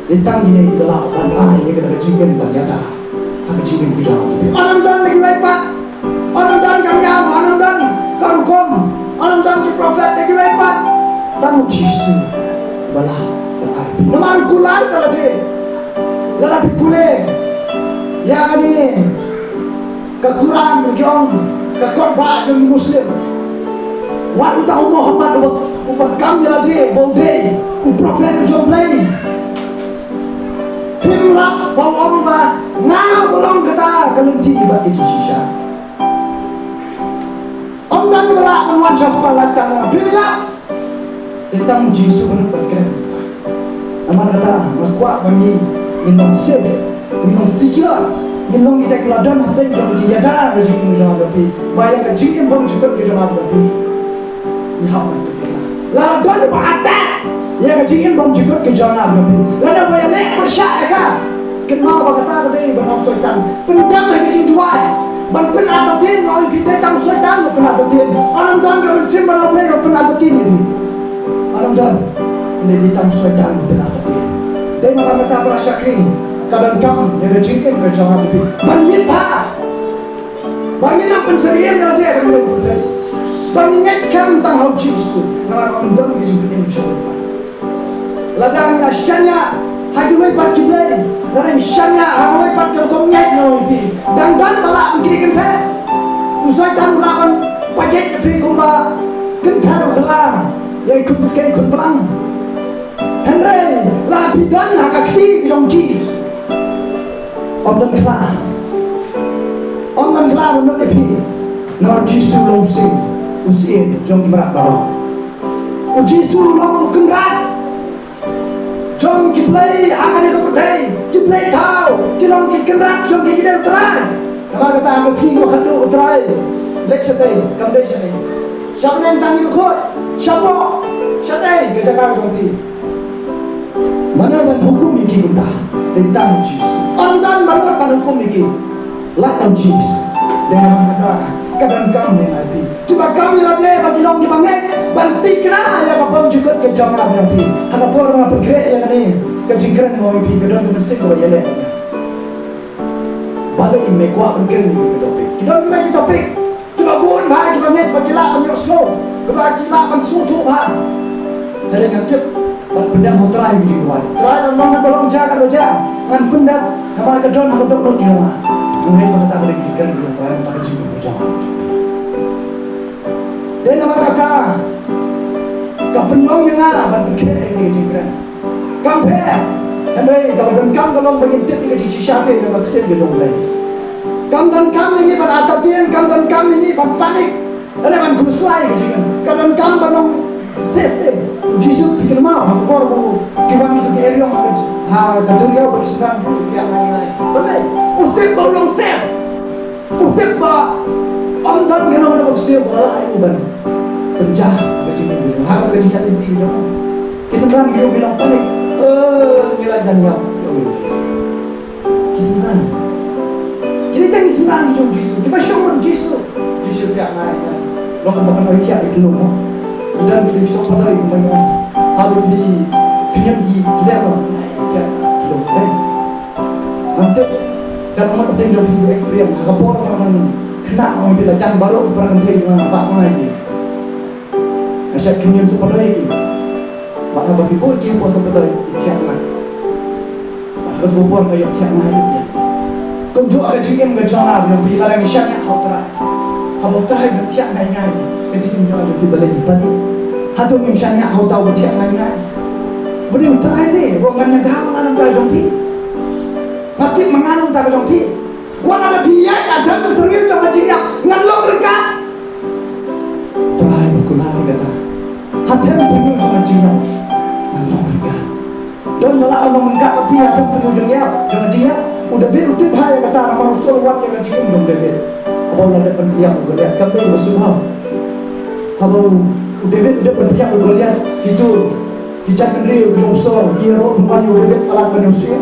Dei tang kine kiba lah ban ai ïa kata ka jingim ban ïada ha ka jingim ka jong nga. Ym don da kiwei pat. Ym don ka niam, ym don ka rukom, ym don ki prophet da kiwei pat. Tang u Jisu ba lah ban ai. Namar u kular ïa lade. Lada phi pule ïa kane ka Quran, ka ong, ka kot ba jong ki Muslim. Wat uta u Muhammad uba, uba kam ïa lade ba u dei u prophet jong U Blei. Phim lah ba u ong ba nga ba long kata ka lynti bad ka jingshisha. Ym don ba lah ban wan sha u Kpa lada tang phim lah. Te tang u Jisu ba lut ban kren. Namar kata nga kwah ba ngi, ngin long safe, ngin long secure, ngin long kita kiba la don hapdeng jong ka jingïada ka jingim jong nga bad phi. Ba ïa ka jingim bymjukut ka jong nga bad phi, ngi hap ban pyrshah. Lada don ba attack ïa ka jingim bymjukut ka jong nga bad phi, lada ba ïaleh pyrshah ïa ka, kynmaw ba kata ka dei ban ong Soitan. Pyndem ha ka jingduwai ban pynartatien, nga ong ïa phi, dei tang Soitan ban pynartatien. Ym don ka mynsiem ba la Blei ban pynartatien ïa phi. Ym don. Dei tang Soitan ban pynartatien. Dei namar kata para shakri, ka donkam ïa ka jingim ka jong nga bad phi ban ngeit bha. Ba ngin ym pynsyriem ïa lade, ba ngin ym pynsyriem. Ba ngin ngeit skhem tang ha u Jisu. Namar ym don ka jingpynim shuh. Lada ngi la shaniah ha kiwei pat ki blei, lada ngi shaniah ha kiwei pat ki rukom ngeit, nga ong ïa phi, dang don ba lah ban kynthei kynthei. U Soitan u lah ban pajek ïa phi kumba kynthei u lah ïa i khun skei khun phlang. Hynrei lada phi don ha ka kti jong Jisu, ym don khlad. Ym don khlad ban nud ïa phi. Namar Jisu u long u Syiem, u Syiem jong ki mrad baroh. U Jisu u long u Kynrad jong ki blei ha kane ka pyrthei, ki blei thaw, ki long ki kynrad jong ki kynthei u Trai. Namar kata ha ka sngi kaba khatduh u Trai leit shatei, kam dei shatei. Sha bneng tang ïa u khuid, shapoh, shatei ka jaka jong phi. Mano ban hukum ïa ki kumta? Dei tang u Jisu. Ym don ba nud ban hukum ïa ki. Lait tang u Jisu. Dei namar kata ka donkam ïa nga ïa phi kiba kam ïa lade ba ki long kiba ngeit ban tikna ïa ka bymjukut ka jong nga bad jong phi. Ha ka por ba nga pynkhreh ïa kane ka jingkren, nga ong ïa phi, ka don ka mynsiem kaba ïaleh. Balei me kwah ban kren ïa ka topic? Ki don kiwei ki topic kiba bun bha, kiba ngeit ba ki lah ban ïohsngew, kiba ki lah ban sngewthuh bha. Hynrei nga tip ban pyndem ha u Trai ka jingduwai. Trai, lada long katba long, jia katba jia, ngan pyndem namar ka don ha ka dohnud jong nga. Nga ngeit ba kata ka dei ka jingkren jong u Trai, kata ka jingkren jong nga. Dei namar kata ka pynlong ïa nga ban pynkhreh ïa kane ka jingkren. Kam pher. Hynrei kaba donkam ka long ba ngin tip ïa ka jingshisha te na ka ktien ka jong U Blei. Kam donkam ïa ngi ban artatien, kam donkam ïa ngi ban panic. Hynrei ban khuslai ïa ka jingim. Ka donkam ban long safe te. U Jisu, phi kynmaw ha ka por ba ki wan kito ki eriong ha ka duriaw, ba ki sdang ki ïa ngai ngai. Balei? U tip ba u long safe. U tip ba ym don kano kano ka mynsiem ba la lah ïa u ban pynjah ka jingim jong u ha kata ka jingïaid lynti jong u. Ki synran ki ïoh ki long panik. Eh, ngi la jan ïap. Ki synran. Kine tang ki synran jong u Jisu, kiba shong bad u Jisu. Jisu, thiah ngai, ngai. Long kumba kynnoh thiah ïa ki lum. Ki don ki shong pathai kumba ngi ong. Haba ki khñiot ki, ki leh kumba thiah ïa ki lum. Ngam tip, kat ma nga, ka pdeng jong phi experience, ha ka por ba nga khynnah, nga ong ïa phi, la jan baroh ki para kynthei jong nga, ba nga ïa ki. Nga shait khñiot sha pathai ïa ki. Ba haba phi buh ïa ki hapoh sha pathai, ki thiah ngai. Ba ha ka por ba ïoh thiah ngai ïa ki. Kumjuh ka jingim ka jong nga, ba phi, lada ngi shaniah ha u Trai, haba u Trai u thiah ngai ngai, ka jingim jong nga, ba phi, balei ngi panic? Hato ngim shaniah ha uta uba thiah ngai ngai? Ba dei u Trai te, ba ngan ïada bad u Trai jong phi. Nga tip ma nga ngan ïada bad u Trai jong phi. Wat lada phi ïaid ha thep syrngiew jong ka jingïap, ngan long ryngkat. Trai ba kular ïa kata. Ha thep syrngiew jong ka jingïap, ngan long ryngkat. Don ba lah ban long ryngkat bad phi ha thep syrngiew jong ka jingïap, jong ka jingïap. U David u tip bha ïa kata namar u sngewthuh ïa ka jingim jong u David. Haba u la dep ban pynïap ïa u Goliath, kam dei ba sngewbha. Haba u David u dep ban pynïap ïa u Goliath, kito ki jaitbynriew jong u Saul ki ïaroh ban wan ïa u David palat ban ïohsngew.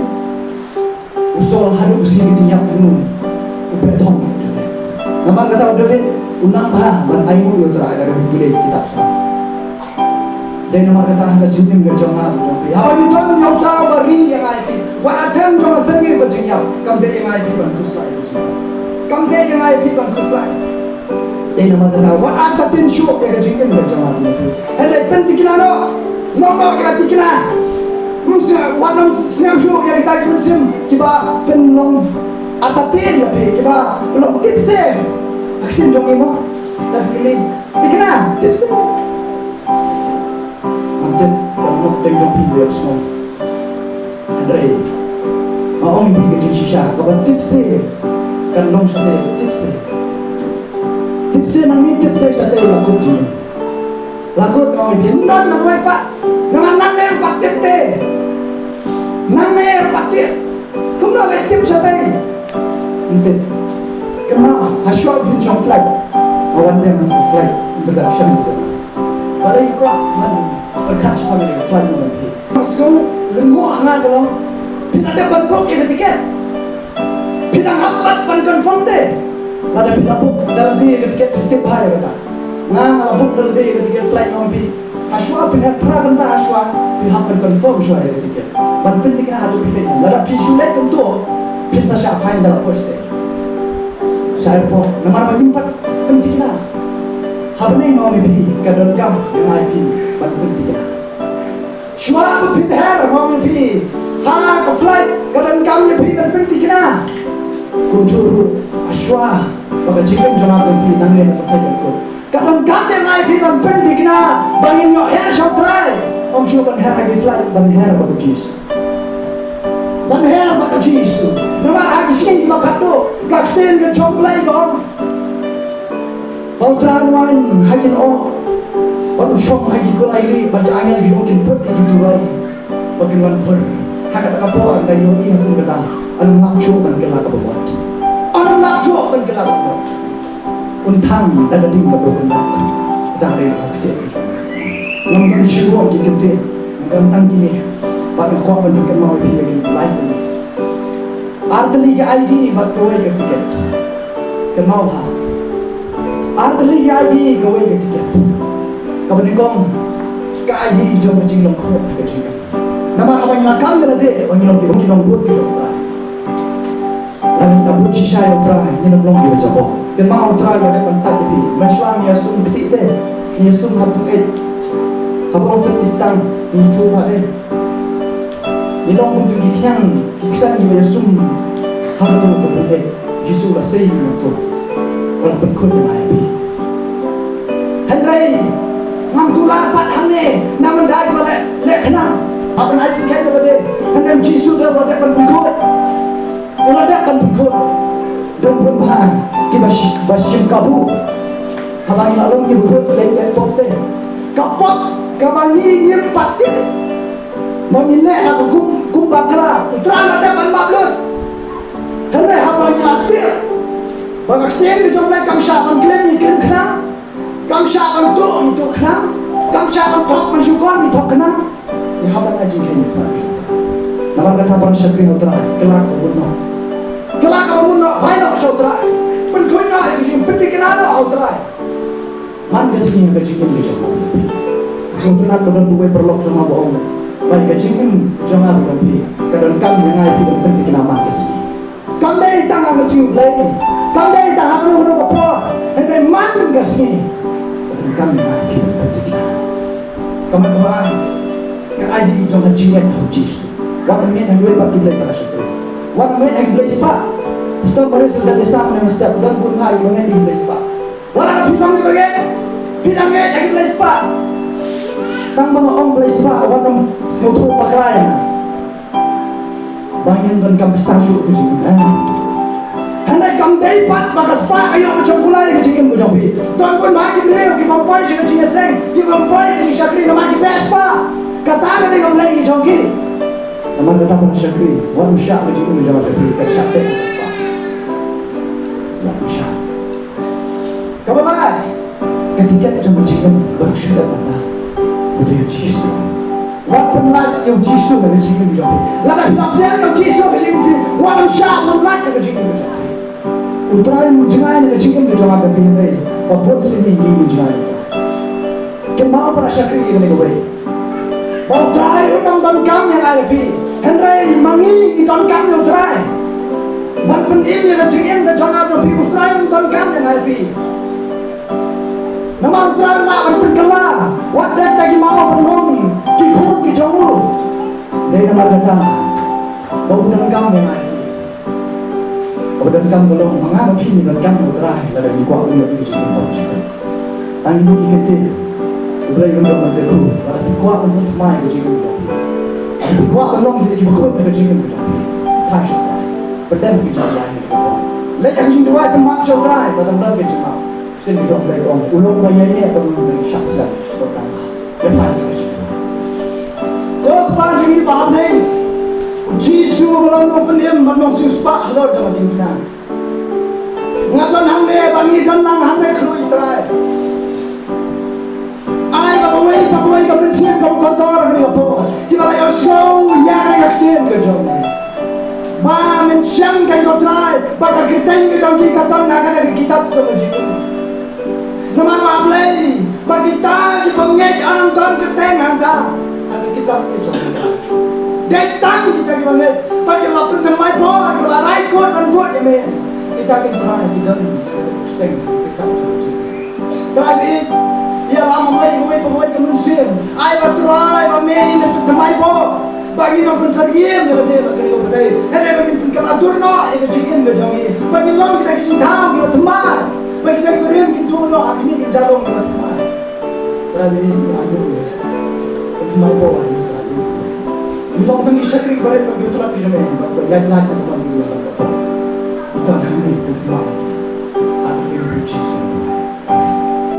U Saul haduh ka sngi ka jingïap jong u, u pynthong. Namar kata u David u nang bha ban ainguh ïa u Trai, lada phi pule kitab Samuel. Dei namar kata ha ka jingim ka jong nga, haba ngi don ïa uta uba ri ïa nga ïa phi, wat la them jong nga syrngiew ka jingïap, kam dei ïa nga ïa phi ban khuslai ka jingïap. Kam dei ïa nga ïa phi ban khuslai. Dei namar kata wat la tatin shuh ïa ka jingim ka jong nga ïa phi. Hynrei pynthikna noh, long noh ka thikna. Ym sngewsih, wat nym sngewsih shuh ïa kita ki mynsiem kiba pynlong artatien ïa phi, kiba pynlong tipseh. Ka ktien jong ngi mo, da kine thikna, tipseh. Mynta ka mut dei jong phi ïa u sngewsih. Hynrei nga ong ïa phi ka jingshisha, kaba tipseh kan long shatei, tipseh. Tipseh nangne, tipseh shatei la kut jong ngi. La kut, nga ong ïa phi, ym don nongwei pat. Namar nangne ruh pat tip te. Nangne ruh pat tip. Kumno leh tip shatei? Ym tip. Kynmaw, ha shuwa phin shong flight, ha wan biang ha flight introduction. Balei kwah ban pyrkhat shaphang ïa ka flight mo phi? Nga sngew lyngngoh ha nga ka long, phi la dep ban book ïa ka tiket? Phi dang hap pat ban confirm te. Lada phi la book da lade ïa ka tiket, phi tip bha ïa kata. Nga, nga la book da lade ïa ka tiket flight mo phi. Ha shuwa phin her phra kynta ha shuwa, phi hap ban confirm shuwa ïa ka tiket. Ban pynthikna hato phi leit ne em. Lada phi shu leit kumto, phin sa shah fine da la poi shatei, sha airport. Namar ba ngim pat pynthikna. Hapdeng nga ong ïa phi, ka donkam ïa nga ïa phi ban pynthikna. Shuwa ba phin her, nga ong ïa phi, ha ka flight, ka donkam ïa phi ban pynthikna. Kumjuh ruh, ha shuwa ba ka jingim jong nga bad phi nangne na pyrthei ka kut, ka donkam ïa nga ïa phi ban pynthikna ba ngin ïoh her sha U Trai. Ym shuh ban her ha ki flight, ban her bad U Jisu. Ban her bad U Jisu. Namar ha ki sngi ba khatduh, ka ktien ka jong U Blei ka ong, ba U Trai un wan ha ki lyoh, bad un shong ha ki kulai lieh, bad ki angel ki jong u kin put ïa ki turoi ba kin wan pur. Ha kata ka por, nga ïohi ha kum kata, yn ym lah shuh ban kylla kaba bud. Yn ym lah shuh ban kylla kaba bud. Un thang da ka ding kaba bud. Dang dei ha ka ktien. Ngam don shibun ki kyntien, ngam don tang kine. Bad nga kwah ban pynkynmaw ïa phi ïa kine lai kine. Ar tylli ki I D bad kawei ka tiket. Kynmaw ha. Ar tylli ki I D, kawei ka tiket. Kaba nyngkong, ka I D jong ka jinglong khuid ka jingim. Namar haba ngi la kam ïa lade, ba ngi long ki, ngi long bud ki jong U Trai. Lada ngi la bud shisha ïa U Trai, ngin ym long kiba jaboh. Kynmaw U Trai u la dep ban sait ïa phi. Mynshuwa ngi ïasum ktieh te, ngi ïasum ha pung eit. Haba u sait tang, ngi ïathuh bha te. Ngi long kumtu ki thiang, ki ksan kiba ïasum ha kato ka pung eit. Jisu u la sei kumto. U la pynkhuid ïa nga ïa phi. Hynrei ngam kular pat hangne na bynta kiba leh, leh khnang. Haba ngi ai jingkheiñ ïa lade, hynrei U Jisu u la dep ban pynkhuid. U la dep ban pynkhuid. Don bun bha kiba sh-, ba shim kabu. Haba ngi la long kiba khuid, leit leh pop te. Ka pop kaba ngi ngim pat tip ba ngin leh ha ka kum, kum bakla. U Trai u la dep ban map lut. Hynrei haba ngi la tip ba ka ktien ka jong U Blei kam shah ban klim, ngi klim khnang. Kam shah ban tuh, ngi tuh khnang. Kam shah ban thok ban shukor, ngi thok khnang. Ngi hap ban ai jingkheiñ ïa U Trai. Namar kata, para shakri ha U Trai, kylla kaba mut noh. Kylla kaba mut noh, phai noh sha U Trai. Pynkhuid noh ïa ka jingim, pynthikna noh ha U Trai. Man ka sngi ha ka jingim ka jong nga. Sngewtynnat ba don uwei u paralok jong nga ba ong ba ïa ka jingim jong nga bad jong phi ka donkam ïa nga ïa phi ban pynthikna man ka sngi. Kam dei tang ha ka sngi U Blei, kam dei tang ha kano kano ka por, hynrei man ka sngi ka donkam ïa nga ïa phi ban pynthikna. Ka mut ba ka I D jong ka jingngeit ha U Jisu. Wat ngeit ha kiwei pat ki blei, para shakri. Wat ngeit ha ki blei spah. Pastor Maris u dang ïasam ne step, don bun ha kiba ngeit ha ki blei spah. Wat la phi long kiba ngeit, phi dang ngeit ha ki blei spah. Tang ba nga ong blei spah, wat nym sngewthuh bakla ïa nga. Ba ngin donkam pisa shuh ka jingim, eh. Hynrei kam dei pat ba ka spah ka ïoh ka jingkulai ka jingim ka jong phi. Don bun bha ki briew ki bym poi sha ka jingïaseng, ki bym poi sha ka jingshakri namar ki beh spah. Kata ka dei ka blei ka jong ki. Namar kata, para shakri, wat ym shah ka jingim ka jong phi, ka shah te ka spah. Wat ym shah. Kaba lai, ka tiket jong ka jingim ba shu dep ban lait, u dei U Jisu. Wat pynlait ïa U Jisu na ka jingim jong phi. Lada phi la pynlait ïa U Jisu na ka jingim phi, wat ym shah ban lait na ka jingim jong phi. U Trai un jngai na ka jingim jong nga bad phi, hynrei ba bun sien ngi ngim jngai. Ka Mano para shakri ïa kane kawei? Ba U Trai un ym donkam ïa nga ïa phi. Hynrei ma ngi ngi donkam ïa U Trai. Ban pynim ïa ka jingim ka jong nga jong phi, U Trai un ym donkam ïa nga ïa phi. Namar U Trai u lah ban pynkylla wat da kita ki maw ban long ki khun ki jong u. Dei namar kata ba un donkam ïa nga ïa phi. Kaba donkam ka long ma nga ma phi ngi donkam ïa U Trai lada ngi kwah ban ïoh ïa ka jingim kaba jingim. Tang ngi ki kyntien. U Blei un ym ban kyrkhu lada phi kwah ban pynthymmai ka jingim kaba jingim. Lada phi kwah ban long kita kiba khun ka jingim kaba jingim. Phai sha U Trai. Pyndonkam ka jingim kaba jingim. Leit ïa ka jingduwai, pynmap sha U Trai ba dang don ka jingmap. Shisien ka jong U Blei ka ong u long ba ïaineh bad u long ba shah slem. Ba dang ïa phai ka jingim. Ko Kpa jong ngi ba ha bneng, U Jisu ba long Nongpynim bad Nongsiewspah halor jong ka diengphna. Nga don hangne ba ngi don lang hangne khlur Trai. Ai ba kawei pa kawei ka mynsiem kaba kordor ha kane ka por kiba la ïohsngew ïa kane ka ktien ka jong ngi. Ba men shem ka, ko Trai, ba ka kyrteng ka jong ki ka don ha kane ka kitab jong ka jingim. Namar ba Blei ba kita kiba ngeit, ym don kyrteng hangta ha ka kitab ka jong U Blei. Dei tang kita kiba ngeit ba ki la pynthymmai bor, ki la rai kut ban bud ïa me. Kita ki Trai ki don kyrteng ha ka kitab ka jong U Blei. Trai, ïalam ïa kawei pa kawei ka mynsiem. Ai ba Trai ba me in pynthymmai bor. Ba ngin ym pynsyriem ïa lade bad kane ka pyrthei. Hynrei ba ngin pynkylla dur noh ïa ka jingim ka jong ngi. Ba ngin long kita ki jingthaw kiba thymmai. Ba kita kiba rim kin tuh noh ha khmih ki jadong kiba thymmai. Trai, ngi ïa dur ïa ka thymmai bor ïa ngi, Trai. Ngin long tang ki shakri ba rit bad kiba tlot ki jong me. Bad ba ïaid lait bad ka bor ki jong me. Kita hangne kin thymmai. Ha ka kyrteng U Jisu.